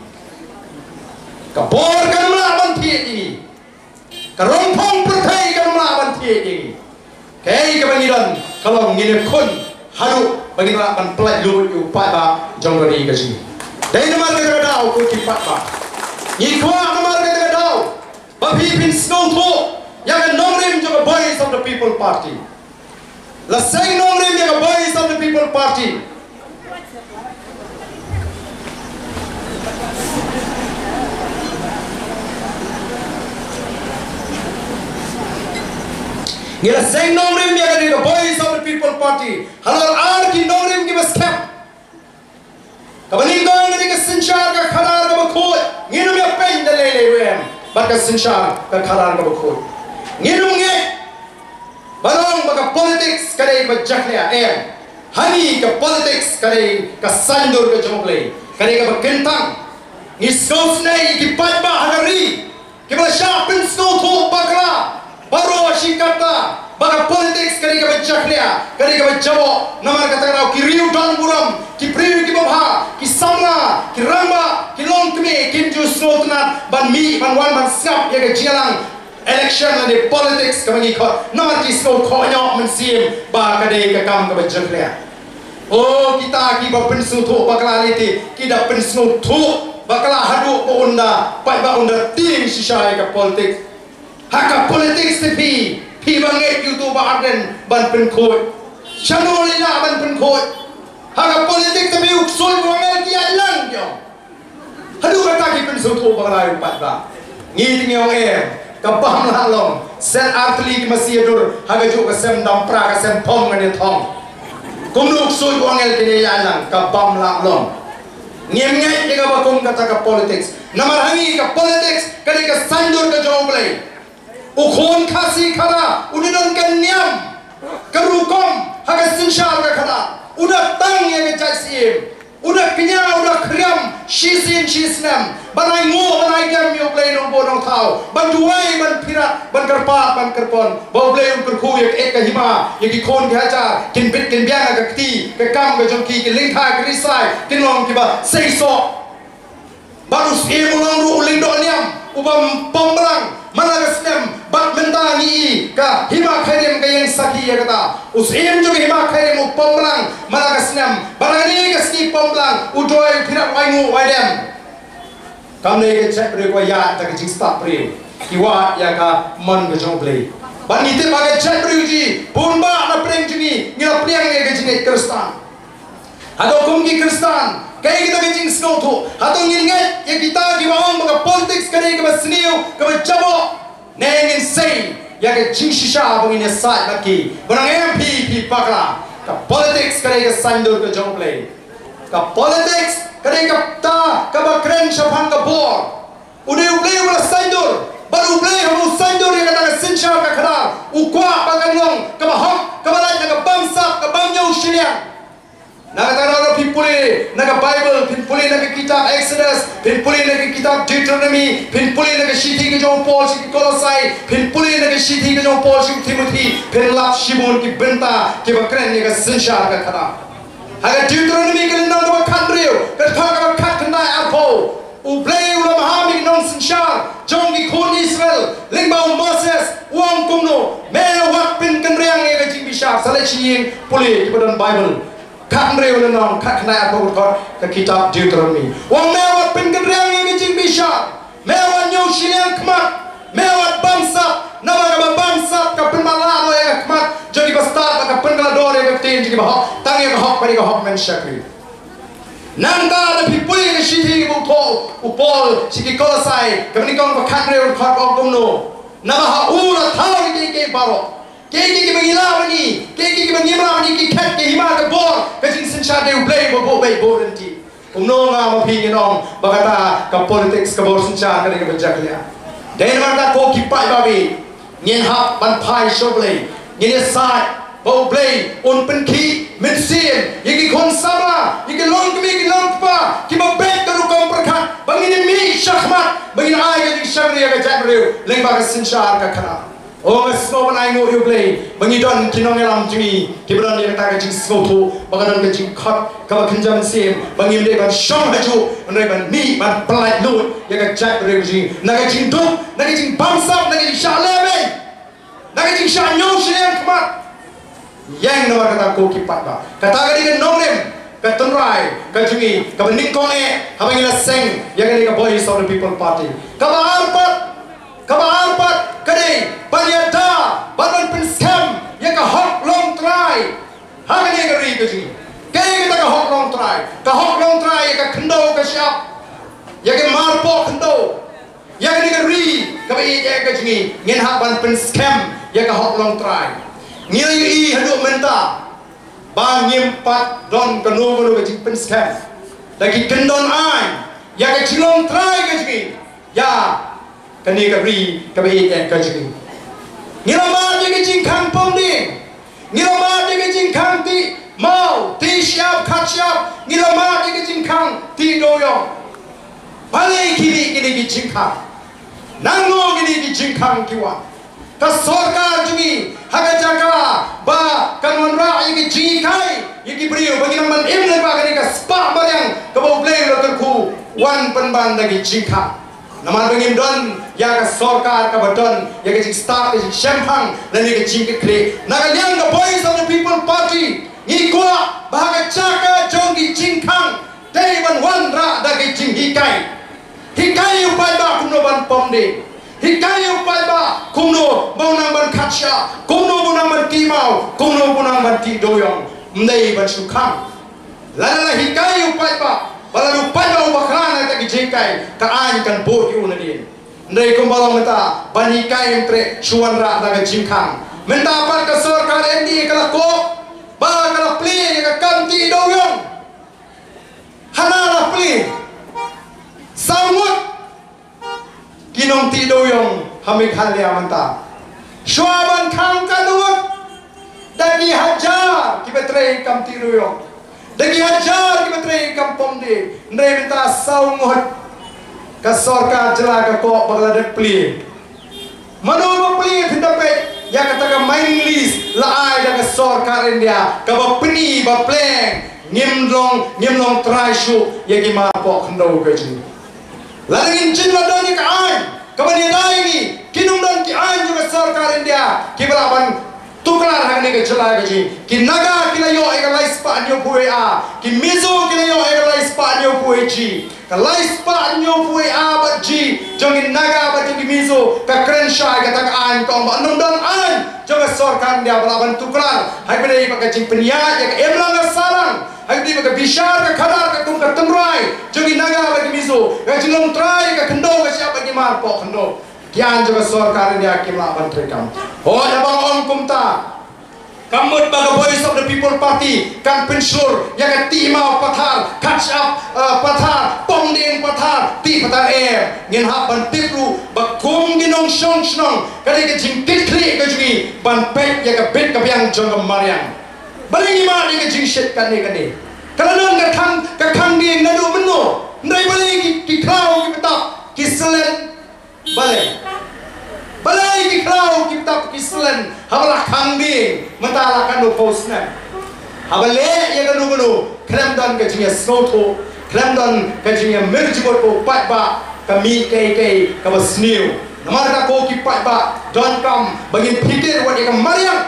Ka bor kam lah ban thied ïa ngi. Ka rongphong pyrthei kam lah ban thied ïa ngi. Kaei kaba ngi don ka long ngin ïakhun haduh ba ngin lah ban pynlait lut ïa u paidbah jong ka ri ka jong ngi. Dei namar kata ka daw ko ki paidbah, ngi kwah namar kata ka daw ba phi phin sngewthuh ïa ka nongrim jong ka Voice of the People Party. La seng nongrim ïa ka Voice of the People Party. Ngi la seng nongrim ïa ka Voice of the People Party halor ar ki nongrim kiba skhem. Kaba nyngkong ka dei ka synshar ka khadar kaba khuid. Ngin ym ïa peit da lei lei ruh em bad ka synshar ka khadar kaba khuid. Ngin ym ngeit ban ong ba ka politics ka dei kaba jakhlia, em. Ha ngi ka politics ka dei ka saiñdur ka jong U Blei, ka dei kaba kyntang. Ngi sngewsynei ïa ki paidbah ha ka ri kiba la shah pynsngewthuh bakla baroh shi katta ba ka politics ka dei kaba jakhlia, ka dei kaba jaboh. Namar kata ka daw ki riew don burom, ki briew kiba bha, ki samla, ki rangbah, ki longkmie kim ju sngewtynnat ban mih, ban wan, ban sngap ïa ka jingïalang election lane politics kaba ngi khot. Namar ki sngewthuh noh mynsiem ba ka dei ka kam kaba jakhlia. Oh, kita kiba pynsngewthuh bakla lei te, ki da pynsngewthuh bakla haduh ba un da, paidbah un da tieng shisha ïa ka politics. Ha ka politics te phi, phi ba ngeit ïa uto u Bah Ardent ban pynkhuid, shano lei lah ban pynkhuid? Ha ka politics te phi u ksuid u angel ki ïaid lang ki ong. Haduh kata ki pynsngewthuh bakla ïa u paidbah. Ngi te ngi ong em, ka bym lah long. Set ar tylli ki masi ïa dur ha kajuh ka sem dam pra, ka sem pom ngan ïa thong. Kumno u ksuid u angel kin ïaid lang, ka bym lah long. Ngim ngeit ïa kaba kum kata ka politics. Namar ha ngi ka politics ka dei ka saiñdur ka jong U Blei. U khun Khasi khadar u da don ka niam ka rukom ha ka synshar ka khadar. U da tang ïa ka jait syiem. U da kñia, u da khriam shisien shisnem ban ainguh, ban aidem ïa U Blei Nongbuh Nongthaw, ban duwai, ban phirat, ban kyrpad, ban kyrpon ba U Blei un kyrkhu ïa ka, eh, ka hima ïa ki khun ki hajar, kin bit kin biang ha ka kti ka kam ka jong ki, ki lyngkha ki risai kin long kiba seisoh. Bad u Syiem u long ruh u lyngdoh niam uba pom blang man la ka snem, bad mynta ngi i ka hima Khyrim ka ïeng sakhi ïa kata. U Syiem jong ka hima Khyrim u pom blang man la ka snem, bad ha kane ka sngi pom blang u duwai, u phirat, u ainguh, u aidem. Kam dei ka jaitbynriew ka ïaid da ka jingstad briew, ki wad ïa ka mon ka jong U Blei. Bad ngi tip ba ka jaitbynriew jong ngi, bun bah na pdeng jong ngi, ngi la pdiang ïa ka jingngeit Khristan. Hato kum ki Khristan, kaei kata ka jingsngewthuh? Hato ngin ngeit ïa kita kiba ong ba ka politics ka dei kaba sniew, kaba jaboh? Ne ngin sei ïa ka jingshisha ba ngin ïasaid bad ki, ba nang em phi, phi bakla? Ka politics ka dei ka saiñdur ka jong U Blei. Ka politics ka dei kata kaba kren shaphang ka bor. U dei U Blei uba la saiñdur, bad U Blei haba u saiñdur ïa kata ka synshar ka khadar, u kwah ba kan long kaba hok, kaba lait na ka bamsap, ka bamñiew shiliang. Na kata ka daw phin pule na ka Baibl, phin pule na ka kitab Exodus, phin pule na ka kitab Deuteronomy, phin pule na ka shithi ka jong u Paul sha ki Kolosai, phin pule na ka shithi ka jong u Paul sha u Timothi, phin lap shibun ki bynta kiba kren ïa ka synshar ka khadar. Ha ka Deuteronomy ka lynnong kaba khathynriew, ka dkhot kaba khatkhyndai arphew, U Blei u la maham ïa ki nongsynshar jong ki khun Israel lyngba u Moses, u ong kumno: Me wat pynkynriang ïa ka jingbishar. Sa leit sha ïing pule kiba don Baibl. Khathynriew lynnong, khatkhyndai arphew, ka kitab Deuteronomy. U ong me wat pynkynriang ïa ka jingbishar. Me wat ñiew shiliang khmat. Me wat bamsap. Namar kaba bamsap ka pynmatlah noh ïa ka khmat jong ki bastad, ka pynkylla dor ïa ka ktien jong ki bahok. Tang ïa ka hok bad ïa ka hok men shakri. Nangta da phi pule ïa ka shithi ba u thoh u Paul sha ki Kolosai, kaba nyngkong, kaba khathynriew, ka dkhot, ka ong kumno: Naba ha u la thaw ïa kiei kiei baroh. Kiei kiei kiba ngi lah ban i, kiei kiei kiba ngim lah ban i, ki khet, ki hima, ka bor, ka jingsynshar, dei U Blei uba buh beit buh ryntih. Kumno nga ma phi ngin ong ba kata ka politics, ka bor synshar, ka dei kaba jakhlia? Dei namar kata ko ki paidbah, ngin hap ban phai sha U Blei. Ngin ïasaid ba U Blei un pynkhih mynsiem ïa ki khun samla, ïa ki longkmie ki longkpa kiba beit ka rukom pyrkhat, ba ngin ïa mih shakhmat, ba ngin ai ka jingshakri ïa ka jaitbynriew lyngba ka synshar ka khynnah. O, nga sngew ban ai nguh ïa U Blei ba ngi don ki nongïalam jong ngi kiba don ïa kata ka jingsngewthuh, ba ka don ka jingkhot kaba kynja mynsiem, ba ngim dei ban shong hajuh, hynrei ban mih ban pyllait luid ïa ka jaitbynriew jong ngi na ka jingduk, na ka jingbamsap, na ka jingshah lehbeiñ, na ka jingshah ñiew shiliang khmat. Ïeng namar kata ko ki paidbah. Kata ka dei ka nongrim, ka tynrai ka jong ngi kaba nyngkong eh haba ngi la seng ïa kane ka Voice of the People Party. Kaba ar pat, kaba ar pat ka dei ban ïada bad ban pynskhem ïa ka hok longtrai ha kane ka ri ka jong ngi. Kaei kata ka hok longtrai? Ka hok longtrai ïa ka khyndew ka shyiap, ïa ka marpoh khyndew, ïa kane ka ri kaba ïeit eh ka jong ngi. Ngin hap ban pynskhem ïa ka hok longtrai. Ngi la ïohi haduh mynta ba ngim pat don kano kano ka jingpynskhem da ki kyndon aiñ ïa ka jinglongtrai ka jong ngi, ïa kane ka ri kaba ïeit eh ka jong ngi. Ngi la mad ïa ka jingkhang pom dieng. Ngi la mad ïa ka jingkhang tih maw, tih shyiap, khat shyiap. Ngi la mad ïa ka jingkhang tih dewïong. Balei ki mih kine ki jingkhang? Nangno kine ki jingkhang ki wan? Ka sorkar jong ngi ha ka jaka ba kan wanrah ïa ki jinghikai ïa ki briew ba ki nang ban im lyngba kane ka spah mariang kaba U Blei u la kyrkhu, wan pynban da ki jingkhang. Namar ba ngim don ïa ka sorkar kaba don ïa ka jingstad, ka jingshemphang lane ka jingkitkhlieh. Na ka liang ka Voice of the People Party ngi kwah ba ha ka jaka jong ki jingkhang, dei ban wanrah da ki jinghikai. Hikai ïa u paidbah kumno ban pom dieng. Hikai ïa u paidbah kumno ba u nang ban khat shyiap, kumno ba u nang ban tih maw, kumno ba u nang ban tih dewïong. Ym dei ban shu khang. Lada la hikai ïa u paidbah, ba lada u paidbah u bakla na kata ka jinghikai, ka aiñ kan bud ïa u nadien. Hynrei kumba long mynta, ban hikai ym treh, shu wanrah da ka jingkhang. Mynta pat ka sorkar N D A ka la koh ba ka la plie ïa ka kam tih dewïong. Hana la plie. Saw ngut ki nongtih dewïong ha Meghalaya mynta. Shuwa ban khang katno ngut? Da ki hajar kiba trei kam tih dewïong. Da ki hajar kiba trei kam pom dieng. Hynrei mynta saw ngut ka sorkar jylla ka koh ba ka la dep plie. Mano ba plie? Phin da peit ïa kata ka mining lease la ai da ka sorkar India, kaba pyni ba pleng, ngim long, ngim long trai shuh ïa ki marpoh khyndew ka jong ngi. Lada ngin jin la don ïa ka aiñ kaba ïada ïa ngi, kin ym don ki aiñ jong ka sorkar India kiba lah ban tuklar ha kane ka jylla ka jong ngi. Ki Naga ki la ïoh ïa ka lai spah hynñiewphew wei A, ki Mizo ki la ïoh ïa ka lai spah hynñiewphew wei G. Ka lai spah hynñiewphew wei A bad G jong ki Naga bad jong ki Mizo ka kren shai kata ka aiñ, ka ong ba ym don aiñ jong ka sorkar India ba lah ban tuklar. Hynrei ba ka jingpynïaid ïa ka imlang ka sahlang, hynrei ba ka bishar ka khadar ka kum ka tynrai jong ki Naga bad ki Mizo, ka jinglong trai ka khyndew ka shyiap bad ki marpoh khyndew, ki aiñ jong ka sorkar India kim lah ban treikam. Hooid, haba nga ong kumta, kam mut ba ka Voice of the People Party kan pynshlur ïa ka tih maw pathar, khat shyiap, eh, pathar, pom dieng pathar, tih pathar, em. Ngin hap ban tip ruh ba kum ki nongshong shnong, ka dei ka jingkitkhlieh ka jong ngi ban peit ïa ka bit ka biang jong ka mariang. Balei ngi mad ïa ka jingshit kane kane? Ka la don ka khang, ka khang dieng naduh mynno? Hynrei balei ki, ki khlaw ki btap ki slen? Balei? Balei ki khlaw ki btap ki slen haba la khang dieng mynta la katno phew snem? Haba leh ïa kano kano khlem don ka jingïasngewthuh, khlem don ka jingïamirjubut bad u paidbah, ka mih kaei kaei kaba sniew. Namar kata ko ki paidbah, donkam ba ngin phikir wat ïa ka mariang.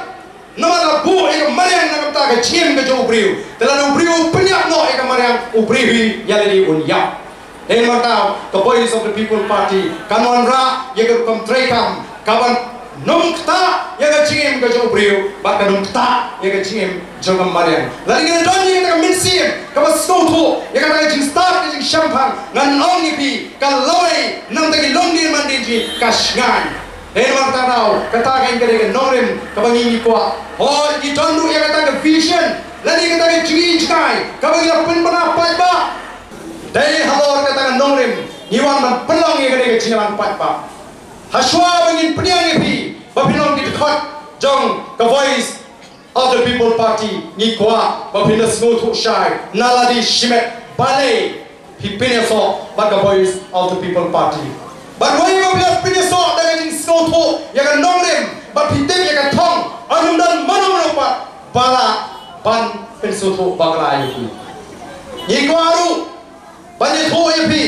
Namar la buh ïa ka mariang na ka bynta ka jingim ka jong u briew. Te lada u briew u pynïap noh ïa ka mariang, u briew hi ïa lade un ïap. Te namar kata ka Voice of the People Party kan wanrah ïa ka rukom treikam kaban ym ktah ïa ka jingim ka jong u briew bad kan ym ktah ïa ka jingim jong ka mariang. Lada ngin don ïa kata ka mynsiem kaba sngewthuh ïa kata ka jingstad ka jingshemphang, ngan ong ïa phi, ka lawei na ka bynta ki longdien mandien jong ngi ka shngaiñ. Hynrei namar kata ruh, kata ka dei ka nongrim kaba ngi ngi kwah. Hooid, ngi don ruh ïa kata ka vision lane kata ka jingïeit jingkai kaba ngi la pynbna paidbah. Dei halor kata ka nongrim ngi wan ban pynlong ïa kane ka jingïalang paidbah. Hashwa ba ngin pdiang ïa phi ba phin long ki dkhot jong ka Voice of the People Party, ngi kwah ba phin da sngewthuh shai na lade shimet balei phi pynïasoh bad ka Voice of the People Party. Bad wei ba phi la pynïasoh da ka jingsngewthuh ïa ka nongrim bad phi tip ïa ka thong, ym don mano mano pat ba lah ban pynsngewthuh bakla ïa phi. Ngi kwah ruh ban ïathuh ïa phi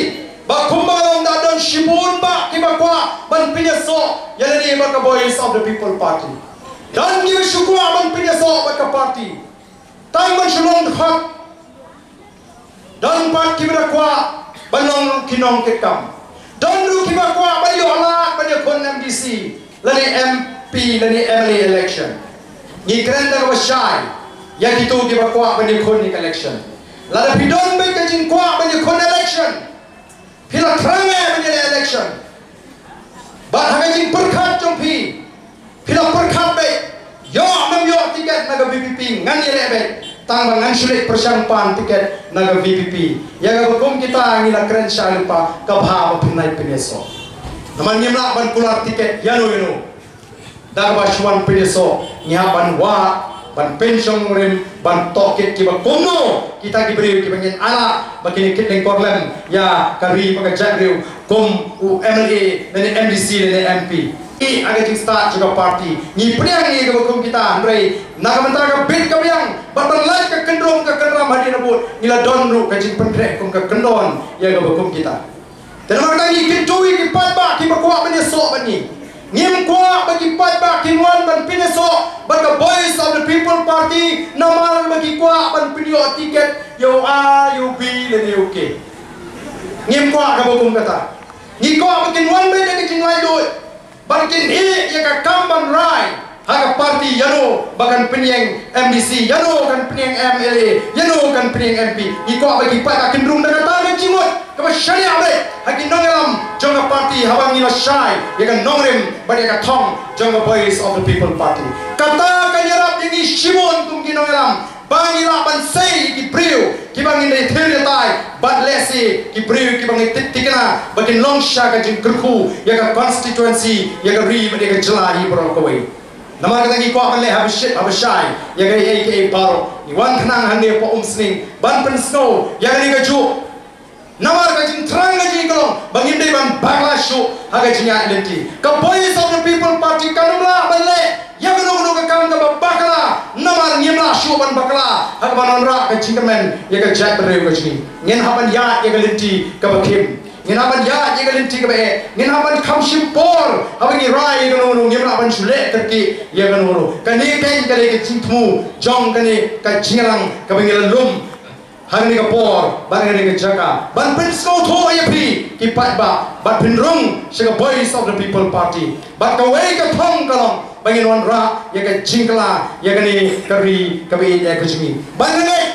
ba kumba long, da don shibun bah kiba kwah ban pynïasoh ïa lade bad ka Voice of the People Party. Don kiba shu kwah ban pynïasoh bad ka party tang ban shu long dkhot. Don pat kiba da kwah ban long ki nongkitkam. Don ruh kiba kwah ban ïoh lad ban ïakhun M D C lane M P lane M L A election. Ngi kren da kaba shai ïa kito kiba kwah ban ïakhun ïa ka election. Lada phi don beit ka jingkwah ban ïakhun election, phi la thrang eh ban ïaleh election. Bad ha ka jingpyrkhat jong phi, phi la pyrkhat beit, ïoh mem ïoh tiket na ka V P P, ngan ïaleh beit, tang ba ngan shu leit pyrshang pan tiket na ka V P P. Ïa kaba kum kita ngi la kren shai lypa, ka bha ba phin nai pynïasoh. Namar ngim lah ban kular tiket ïano ïano. Da kaba shu wan pynïasoh ngi hap ban wad, ban pynshong rim, ban tohkit kiba kumno kita ki briew kiba ngin ailad ba kin kit lyngkor lem ïa ka ri bad ka jaitbynriew kum u M L A lane M D C lane M P. Ïa ka jingstad jong ka party ngi pdiang ïa kaba kum kita, hynrei na ka bynta ka bit ka biang bad ban lait ka kyndrum ka kynram hadien habud, ngi la don ruh ka jingpynkhreh kum ka kyndon ïa kaba kum kita. Te namar kata ngi kyntu ïa ki paidbah kiba kwah ban ïasoh bad ngi. Ngim kwah ba ki paidbah kin wan ban pynïasoh bad ka Voice of the People Party namar ba ki kwah ban pynïoh tiket ïa u A, ïa u B lane ïa u K. Ngim kwah kaba kum kata. Ngi kwah ba kin wan beit da ka jinglaitluid, ba kin ïeh ïa ka kam ban rai ha ka party, ïano ba kan pynïeng M D C, ïano kan pynïeng M L A, ïano kan pynïeng M P. Ngi kwah ba ki paidbah kin rung da kata ka jingmut kaba shaniah beit ha ki nongïalam jong ka party haba ngi la shai ïa ka nongrim bad ïa ka thong jong ka Voice of the People Party. Kata kan ïarap ïa ngi shibun kum ki nongïalam ba ngi lah ban sei ïa ki briew kiba ngin da ïathir ïatai bad lehse ki briew kiba ngi tip thikna ba kin long sha ka jingkyrkhu ïa ka constituency, ïa ka ri bad ïa ka jylla hi baroh kawei. Namar kata ngi kwah ban leh haba shit haba shai ïa kaei kaei baroh. Ngi wan khnang hangne hapoh Umsning ban pynsngew ïa kane kajuh. Namar ka jingthrang ka jong ngi ka long ba ngim dei ban bakla shuh ha ka jingïaid lynti. Ka Voice of the People Party kan ym lah ban leh ïa kano kano ka kam kaba bakla namar ngim lah shuh ban bakla ha kaba wanrah ka jingkyrmen ïa ka jaitbynriew ka jong ngi. Ngin hap ban ïaid ïa ka lynti kaba khim. Ngin hap ban ïaid ïa ka lynti kaba eh. Ngin hap ban kham shim por haba ngi rai ïa kano kano, ngim lah ban shu leh kyrkieh ïa kano kano. Kane keiñ ka dei ka jingthmu jong kane ka jingïalang kaba ngi la lum ha kane ka por bad ha kane ka jaka ban pynsngewthuh ïa phi ki paidbah bad pynrung sha ka Voice of the People Party. Bad kawei ka thong ka long ba ngin wanrah ïa ka jingkylla ïa kane ka ri kaba ïeit ka jong ngi. Bad nga ngeit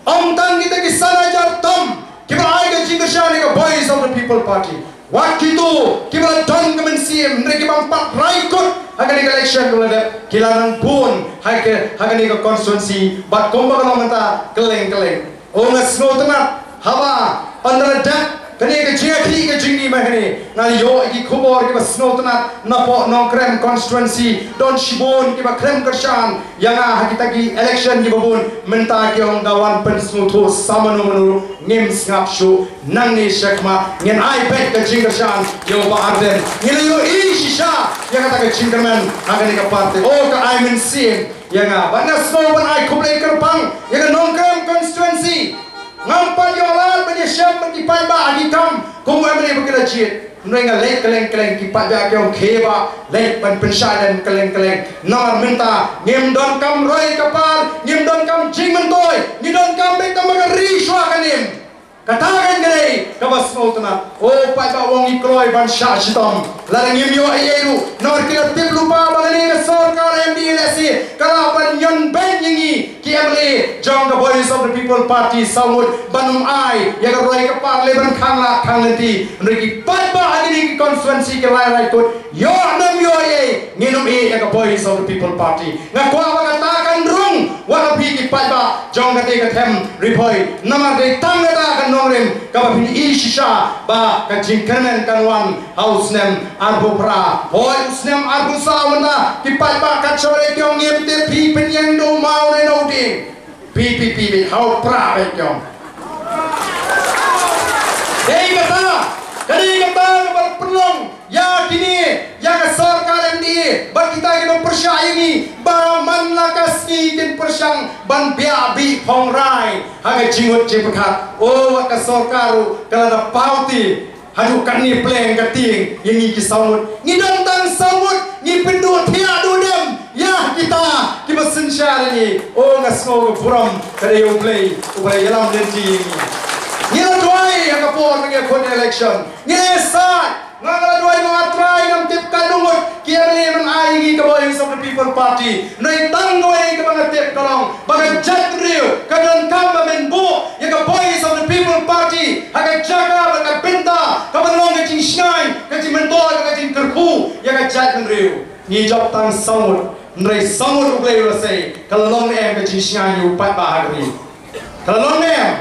ym tang kita ki san hajar tam kiba ai ka jingkyrshan ïa ka Voice of the People Party. Wat kito kiba la don ka mynsiem hynrei ki bym pat rai kut ha kane ka election kaba la dep, ki la nang bun ha ka, ha kane ka constituency bad kumba ka long mynta kylleng kylleng. O nga sngewtynnat haba ynda la dep kane ka jingïakhih ka jong ngi ma kane, nga ïoh ïa ki khubor kiba sngewtynnat napoh Nongkrem constituency, don shibun kiba khlem kyrshan ïa nga ha kita ki election kiba bun. Mynta ki ong da wan pynsngewthuh sa mano mano, ngim sngap shuh. Nangne shakhmat ngin ai beit ka jingkyrshan ïa u Bah Ardent. Ngin ïohi shisha ïa kata ka jingkyrmen ha kane ka party. O ka ai mynsiem ïa nga. Bad nga sngew ban ai khublei kyrpang ïa ka Nongkrem constituency. Ngam pat ïoh lad ban ïashem bad ki paidbah ha ki kam kum u M L A ba ki la jied. Hynrei nga leit kylleng kylleng, ki paidbah ki ong khie bah leit ban pynshai lem kylleng kylleng. Namar mynta ngim donkam roi ka par, ngim donkam jingmyntoi, ngi donkam beit tang ba ka ri shuwa kan im. Kata kan ka dei kaba sngewtynnat. O paidbah, u ong ngi kloi ban shah shitom lada ngim ïoh ei ei ruh. Namar ki la tip lypa ba kane ka sorkar M D A lehse ka lah ban ñion beiñ ïa ngi ki M L A jong ka Voice of the People Party saw ngut ban ym ai ïa ka roi ka par lei ban khang lad khang lynti. Hynrei ki paidbah ha kine ki constituency ki la rai kut, ïoh ne ym ïoh ei ei, ngin ym ïeh ïa ka Voice of the People Party. Nga kwah ba kata kan rung Wat la phi ki paidbah jong kata ka them Ri Bhoi, namar dei tang kata ka nongrim kaba phin ïohi shisha ba ka jingkyrmen kan wan ha u snem arphew phra. Hooid, u snem arphew saw mynta ki paidbah kat shaba dei ki ong ngim tip phi pynïeng da u maw ne da u dieng. Phi phi phi phi ha u prah beit ki ong. Dei kata, ka dei kata kaba pynlong ïa kine, ïa ka sorkar M D A bad kita kiba pyrshah ïa ngi ba man la ka sngi kin pyrshang ban biah bih phong rai ha ka jingmut jingpyrkhat. O, wat ka sorkar ruh ka la da paw ti haduh katne pleng ka tieng ïa ngi ki saw ngut. Ngi don tang saw ngut, ngi pynduh thiah duh dem ïa kita kiba synshar ïa ngi. O, nga sngew ka burom ka dei U Blei uba la ïalam lynti ïa ngi. Ngi la duwai ha ka por ba ngi ïakhun election. Ngi la ïasaid. Nga la duwai, nga la try, ngam tip katno ngut ki M L A ban ai ïa ngi ka Voice of the People Party. Hynrei tang kawei kaba nga tip ka long ba ka jaitbynriew ka donkam ba men buh ïa ka Voice of the People Party ha ka jaka bad ka bynta kaban long ka jingshngaiñ, ka jingmyntoi bad ka jingkyrkhu ïa ka jaitbynriew. Ngi jop tang saw ngut, hynrei saw ngut U Blei u la sei, ka la long ne em ka jingshngaiñ ïa u paidbah ha ka ri? Ka la long ne em?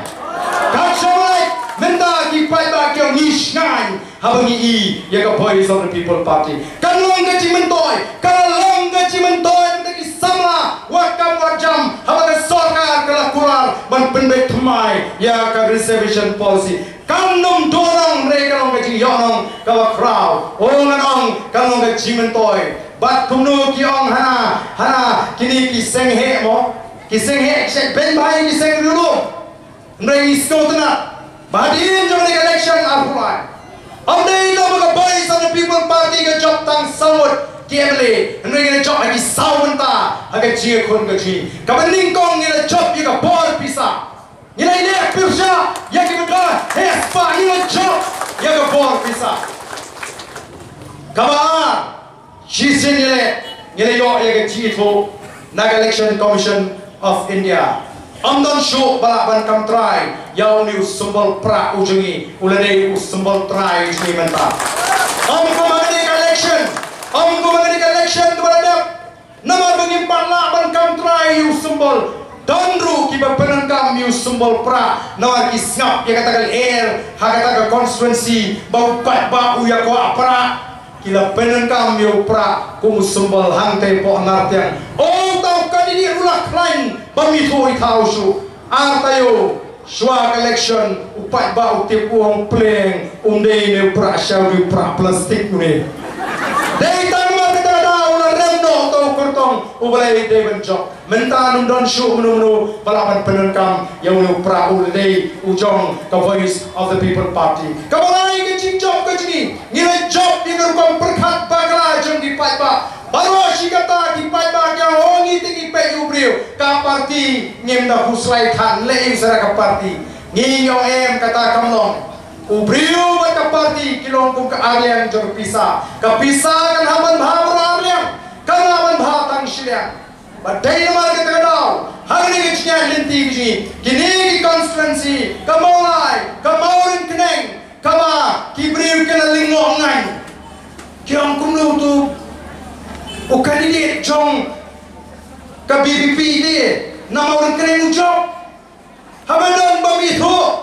Kat shaba leit mynta ki paidbah ki ong ngi shngaiñ haba ngi i ïa ka Voice of the People Party. Ka long ka jingmyntoi, ka la long ka jingmyntoi mynta ki samla wad kam wad jam haba ka sorkar ka la kular ban pynbeit thymmai ïa ka reservation policy. Kam nym duh nong, hynrei ka long ka jingïohnong kaba khraw. O, ngan ong ka long ka jingmyntoi. Bad kumno ki ong hana, hana kine ki seng heh mo, ki seng heh ki seng beiñ bha ïa ki seng riewlum. Hynrei ngi sngewtynnat ba hadien jong kane ka election arphew lai, ym dei tang ba ka Voice of the People Party ka jop tang saw ngut ki M L A, hynrei ka la jop ha ki saw bynta ha ka jingïakhun ka jong ngi. Kaba nyngkong ngi la jop ïa ka bor pisa. Ngi la ïaleh pyrshah ïa kiba don heh spah, ngi la jop ïa ka bor pisa. Kaba ar, shisien ngi la, ngi la ïoh ïa ka jingithuh na ka Election Commission of India. Ym don shuh ba lah ban kam trai ïa une u symbol prah u jong ngi, u la dei u symbol trai u jong ngi mynta. Ym kum ha kane ka election, ym kum ha kane ka election kaba la dep. Namar ba ngim pat lah ban kam trai ïa u symbol, don ruh kiba pyndonkam ïa u symbol prah, namar ki sngap ïa kata ka lyer ha kata ka constituency ba u paidbah u ïakwah prah. Ki la pyndonkam ïa u prah kum u symbol hangtei hapoh Nartiang. O, uta u candidate u la khlaiñ bym ithuh ithaw shuh. Ar taïew shuwa ka election, u paidbah u tip, u ong pleng, um dei une u prah sha, u dei u prah plastik une. Dei tang namar kata ka daw u la rem noh uta u kyrtong uba la dei ban jop. Mynta ym don shuh mano mano ba lah ban pyndonkam ïa une u prah, u la dei u jong ka Voice of the People Party. Kaba lai, ka jingjop ka jong ngi, ngi la jop ïa ka rukom pyrkhat bakla jong ki paidbah. Baroh shi katta ki paidbah ki ong, o, ngi te ngi peit ïa u briew, ka party ngim da khuslai than, leh ïa u sara ka party. Ngi ong em, kata kam long. U briew bad ka party ki long kum ka arliang jong ka pisa. Ka pisa kan hap ban bha baroh arliang, kam lah ban bha tang shiliang. Bad dei namar kata ka daw, ha kane ka jingïaid lynti ka jong ngi, kine ki constituency, ka Mawlai, ka Mawryngkneng, kaba ki briew ki la lyngngoh ngaiñ. Ki ong kumno utu u candidate jong ka V P P te na Mawryngkneng u jop. Haba don bym ithuh.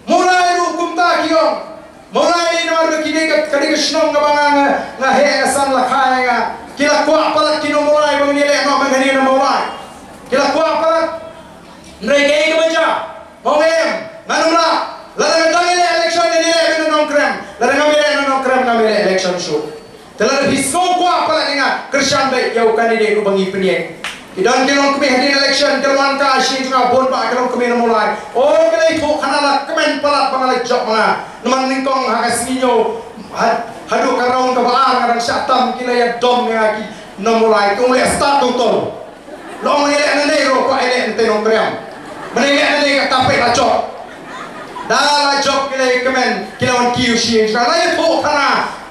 Mawlai ruh kumta ki ong. Mawlai ne namar ba ki dei ka, ka dei ka shnong kaba nga, nga, nga heh, nga san la kha ïa nga. Ki la kwah palat ki nong Mawlai ba ngin ïaleh noh bad kane na Mawlai. Ki la kwah palat. Hynrei kaei kaba jia? Ong em, ngan ym lah. Lada nga dang ïaleh election ngan ïaleh beit na Nongkrem. Lada ngam ïaleh na Nongkrem ngam ïaleh election shuh. Te lada phi sngew kwah palat ïa nga, kyrshan beit ïa u candidate uba ngi pynïeng. Ki don ki longkmie hadien election, ki la wan ka shi jong nga bun bah ki longkmie na Mawlai. O, ki la ïathuh khana la kmen palat ba nga la jop ma nga. Namar nyngkong ha ka sngi ñiew, ha, haduh ka round kaba ar nga dang shah tam, ki la ïadom ïa nga ki nong Mawlai, ki ong leh start to to. Long ïa leh na nei ruh kwah ïa leh na tei Nongkrem. Mane ïa leh na nei ka tapet la jop. Da la jop ki la ïakmen, ki la wan kiew shi jong nga, la ïathuh khana.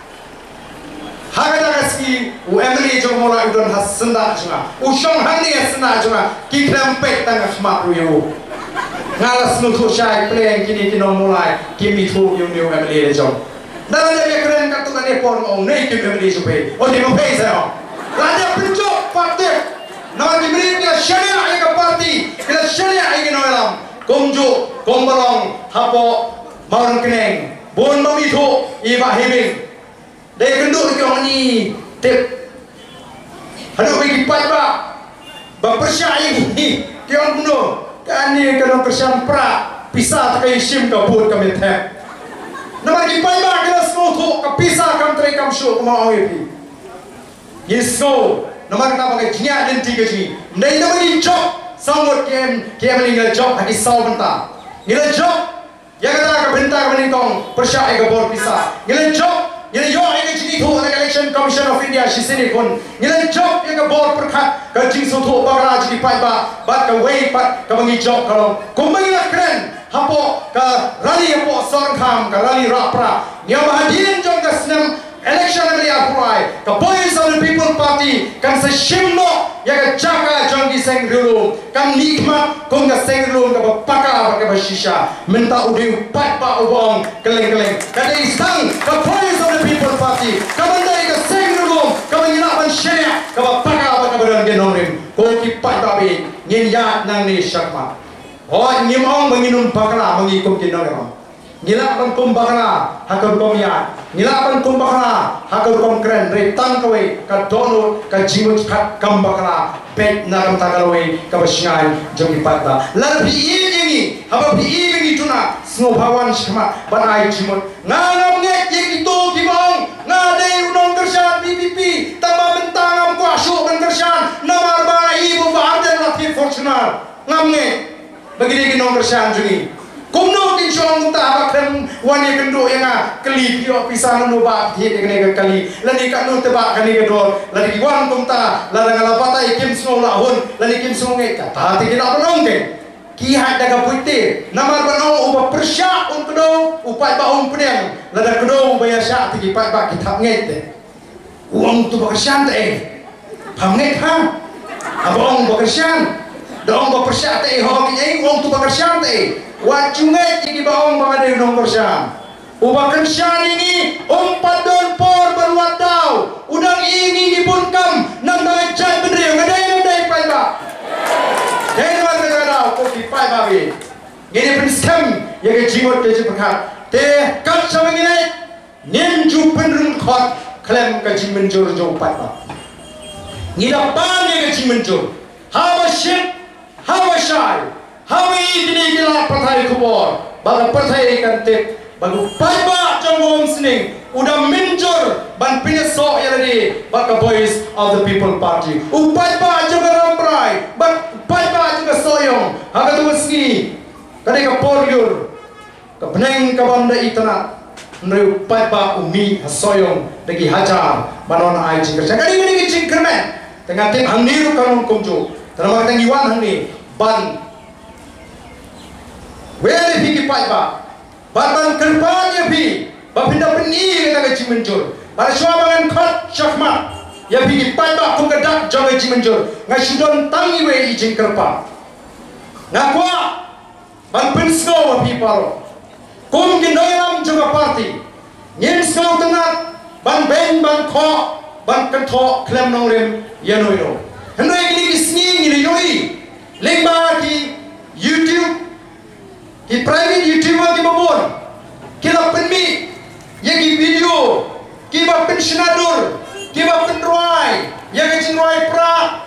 Ha kata ka sngi u M L A jong Mawlai u don ha syndah jong nga. U shong hangne ha syndah jong nga. Ki khlem peit tang ka khmat ruh ïa u. Nga la sngewthuh shai pleng kine ki nong Mawlai kim ithuh ïa une u M L A la jong. Da la dep ïakren katto katne por nga ong, nei kim M L A jong phi. O te ma phi sa ong. La dep pynjop pat dep. Namar ki briew ki la shaniah ïa Kumjuh kumba long hapoh Mawryngkneng, bun ba mi thuh i Bah Hibing. Dei kynduh ki ong ni tip haduh ba ki paidbah ba pyrshah ïa ngi, ki ong kumno, kane ka nongkyrshan pra, pisa ta ka ïashim ka bud ka methep. Namar ki paidbah ki la sngewthuh ka pisa kam trei kam shuh, kumba ong ïa phi. Ngi sngew namar kata ba ka jingïaid lynti ka jong ngi. Ym dei namar ngi jop, saw ngut ki em, ki em ngi la jop ha ki saw bynta. Ngi la jop ïa kata ka bynta kaba nyngkong, pyrshah ïa ka bor pisa. Ngi la jop, ngi la ïoh ïa ka jingithuh na ka Election Commission of India shisien i khun. Ngi la jop ïa ka bor pyrkhat ka jingsngewthuh bakla jong ki paidbah, bad kawei pat kaba ngi jop ka long kumba ngi la kren hapoh ka rally hapoh Sohryngkham, ka rally Rah Prah. Ngi ong ba hadien jong ka snem election MLA arphew lai, ka Voice of the People Party kan sa shim noh ïa ka jaka jong ki seng riewlum, kan mihkhmat kum ka seng riewlum kaba paka bad kaba shisha. Mynta u dei u paidbah uba ong kylleng kylleng. Ka dei tang ka Voice of the People Party kaban dei ka seng riewlum kaba ngi lah ban shaniah, kaba paka bad kaba don ki nongrim. Ko ki paidbah, ngin ïaid nangne shakhmat. Hooid, ngim ong ba ngin ym bakla ma ngi kum ki nongïalam. Ngi lah ban kum bakla ha ka rukom ïaid, ngi lah ban kum bakla ha ka rukom kren, hynrei tang kawei ka dohnud, ka jingmut khat kam bakla, peit na ka bynta ka lawei kaba shngaiñ jong ki paidbah. Lada phi ïeit ïa ngi, haba phi ïeit ïa ngi duna, sngewbha wan shakhmat ban ai jingmut. Nga ngam ngeit ïa kito kiba ong nga dei u nongkyrshan VPP, tang ba mynta ngam kwah shuh ban kyrshan namar ba nga ïohi ba u Bah Ardent la thied Fortuner. Ngam ngeit ba ki dei ki nongkyrshan jong ngi. Kumno kin shu ong kumta haba khlem wan ïakynduh ïa nga, kylli ki, ïoh pisa nano ba ki thied ïa kane ka kali, lane katno te ba kane ka dor, lane ki wan kumta, lada nga la batai kim sngew lah hun, lane kim sngew ngeit, kata te ki lah ban ong. Te ki hap da ka buit te, namar ban ong uba pyrshah un kdew, u paidbah un pdiang, lada kdew uba ïaishah te ki paidbah ki thap ngeit te. U ong uto ba kyrshan te ei, pham ngeit pham. Haba ong ba kyrshan, da ong ba pyrshah te ei, ho ki ei, u ong uto ba kyrshan te ei. Wat ju ngeit ïa kiba ong ba nga dei u nongkyrshan. Uba kyrshan ïa ngi um pat don por ban wad daw. U dang ïohi ïa ngi, ngi bun kam, namar nga jaitbynriew, nga dei, nga dei paidbah. Dei namar kata ka daw ko ki paidbah, ngin ïa pynskhem ïa ka jingmut ka jingpyrkhat. Te kat shaba ngin leit, ngim ju pynrung khot khlem ka jingmynjur jong u paidbah. Ngi da pan ïa ka jingmynjur. Haba shit, haba shai, haba ïohi kine ki lad pathai khubor, ba ka pyrthei kan tip ba u paidbah jong ka Umsning u da mynjur ban pynïasoh ïa lade bad ka Voice of the People Party. U paidbah jong ka Rambrai bad u paidbah jong ka Sohiong, ha kato ka sngi, ka dei ka por lyiur, ka bneng ka bym da itynnad, hynrei u paidbah u mih ha Sohiong da ki hajar ban wan ai jingkyrshan. Ka dei, ka dei ka jingkyrmen. Te nga tip hangne ruh kan long kumjuh. Te namar kata ngi wan hangne ban wer ïa phi ki paidbah, ban, ban kyrpad ïa phi ba phin da pyni ïa kata ka jingmynjur. Bad shuwa ba ngan khot shakhmat ïa phi ki paidbah kum ka dak jong ka jingmynjur, nga shu don tang iwei i jingkyrpad. Nga kwah ban pynsngew ha phi baroh. Kum ki nongïalam jong ka party, ngim sngewtynnad ban beiñ, ban khoh, ban kynthoh khlem nongrim ïano ïano. Hynrei kine ki sngi ngi la ïohi lyngba ki YouTube, ki private YouTuber kiba bun ki la pynmih ïa ki video kiba pynshna dur, kiba pynrwai ïa ka jingrwai pra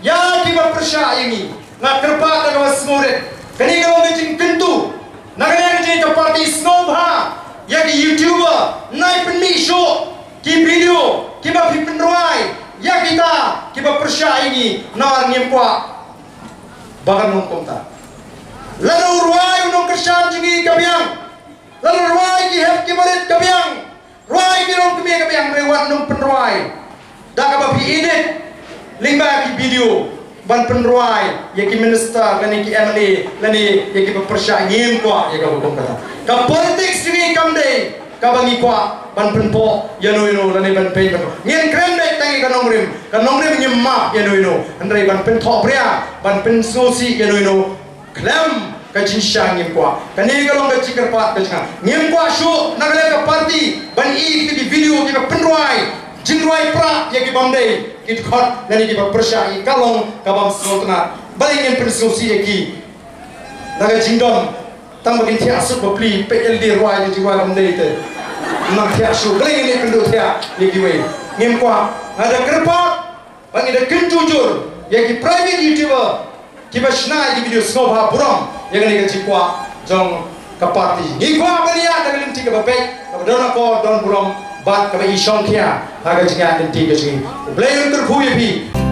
ïa kiba pyrshah ïa ngi. Nga kyrpad da kaba sngewrit, kane ka long ka jingkyntu na kane ka jingïaid ka party, sngewbha ïa ki YouTuber, nai pynmih shuh ki video kiba phi pynrwai ïa kita kiba pyrshah ïa ngi, namar ngim kwah ba kan long kumta. Lada u rwai u nongkyrshan jong ngi ka biang, lada u rwai ki hep ki barit ka biang, rwai ki longkmie ka biang, hynrei wat nym pynrwai da kaba phi edit lyngba ki video ban pynrwai ïa ki minister lane ki MLA lane ïa kiba pyrshah. Ngim kwah ïa kaba kum kata. Ka politics jong ngi kam dei kaba ngi kwah ban pynpoh ïano ïano lane ban peit ban. Ngin kren beit tang ïa ka nongrim, ka nongrim ngim map ïano ïano, hynrei ban pynthohbria, ban pynsngewsih ïano ïano khlem ka jingshisha ngim kwah. Kane ka long ka jingkyrpad ka jong nga. Ngim kwah shuh na ka liang ka party ban ïoh ïa ki video kiba pynrwai jingrwai pra ïa ki bym dei, ki dkhot lane kiba pyrshah ïa ka long ka bym sngewtynnad. Balei ngin pynsngewsih ïa ki? Na ka jingdom, tang ba kin thiah suk ba pli, peit ïa lade rwai, ïa jingwai kam dei te. Ngam thiah suk, balei ngin ïa kynduh thiah ïa kiwei? Ngim kwah. Nga da kyrpad ba ngi da kyntu jur ïa ki private YouTuber kiba shna ïa ki video sngewbha burom ïa kane ka jingkwah jong ka party. Ngi kwah ban ïaid da ka lynti kaba beit, kaba don akor, don burom bad kaba i shongkhia ha ka jingïaid lynti ka jong ngi. U Blei un kyrkhu ïa phi.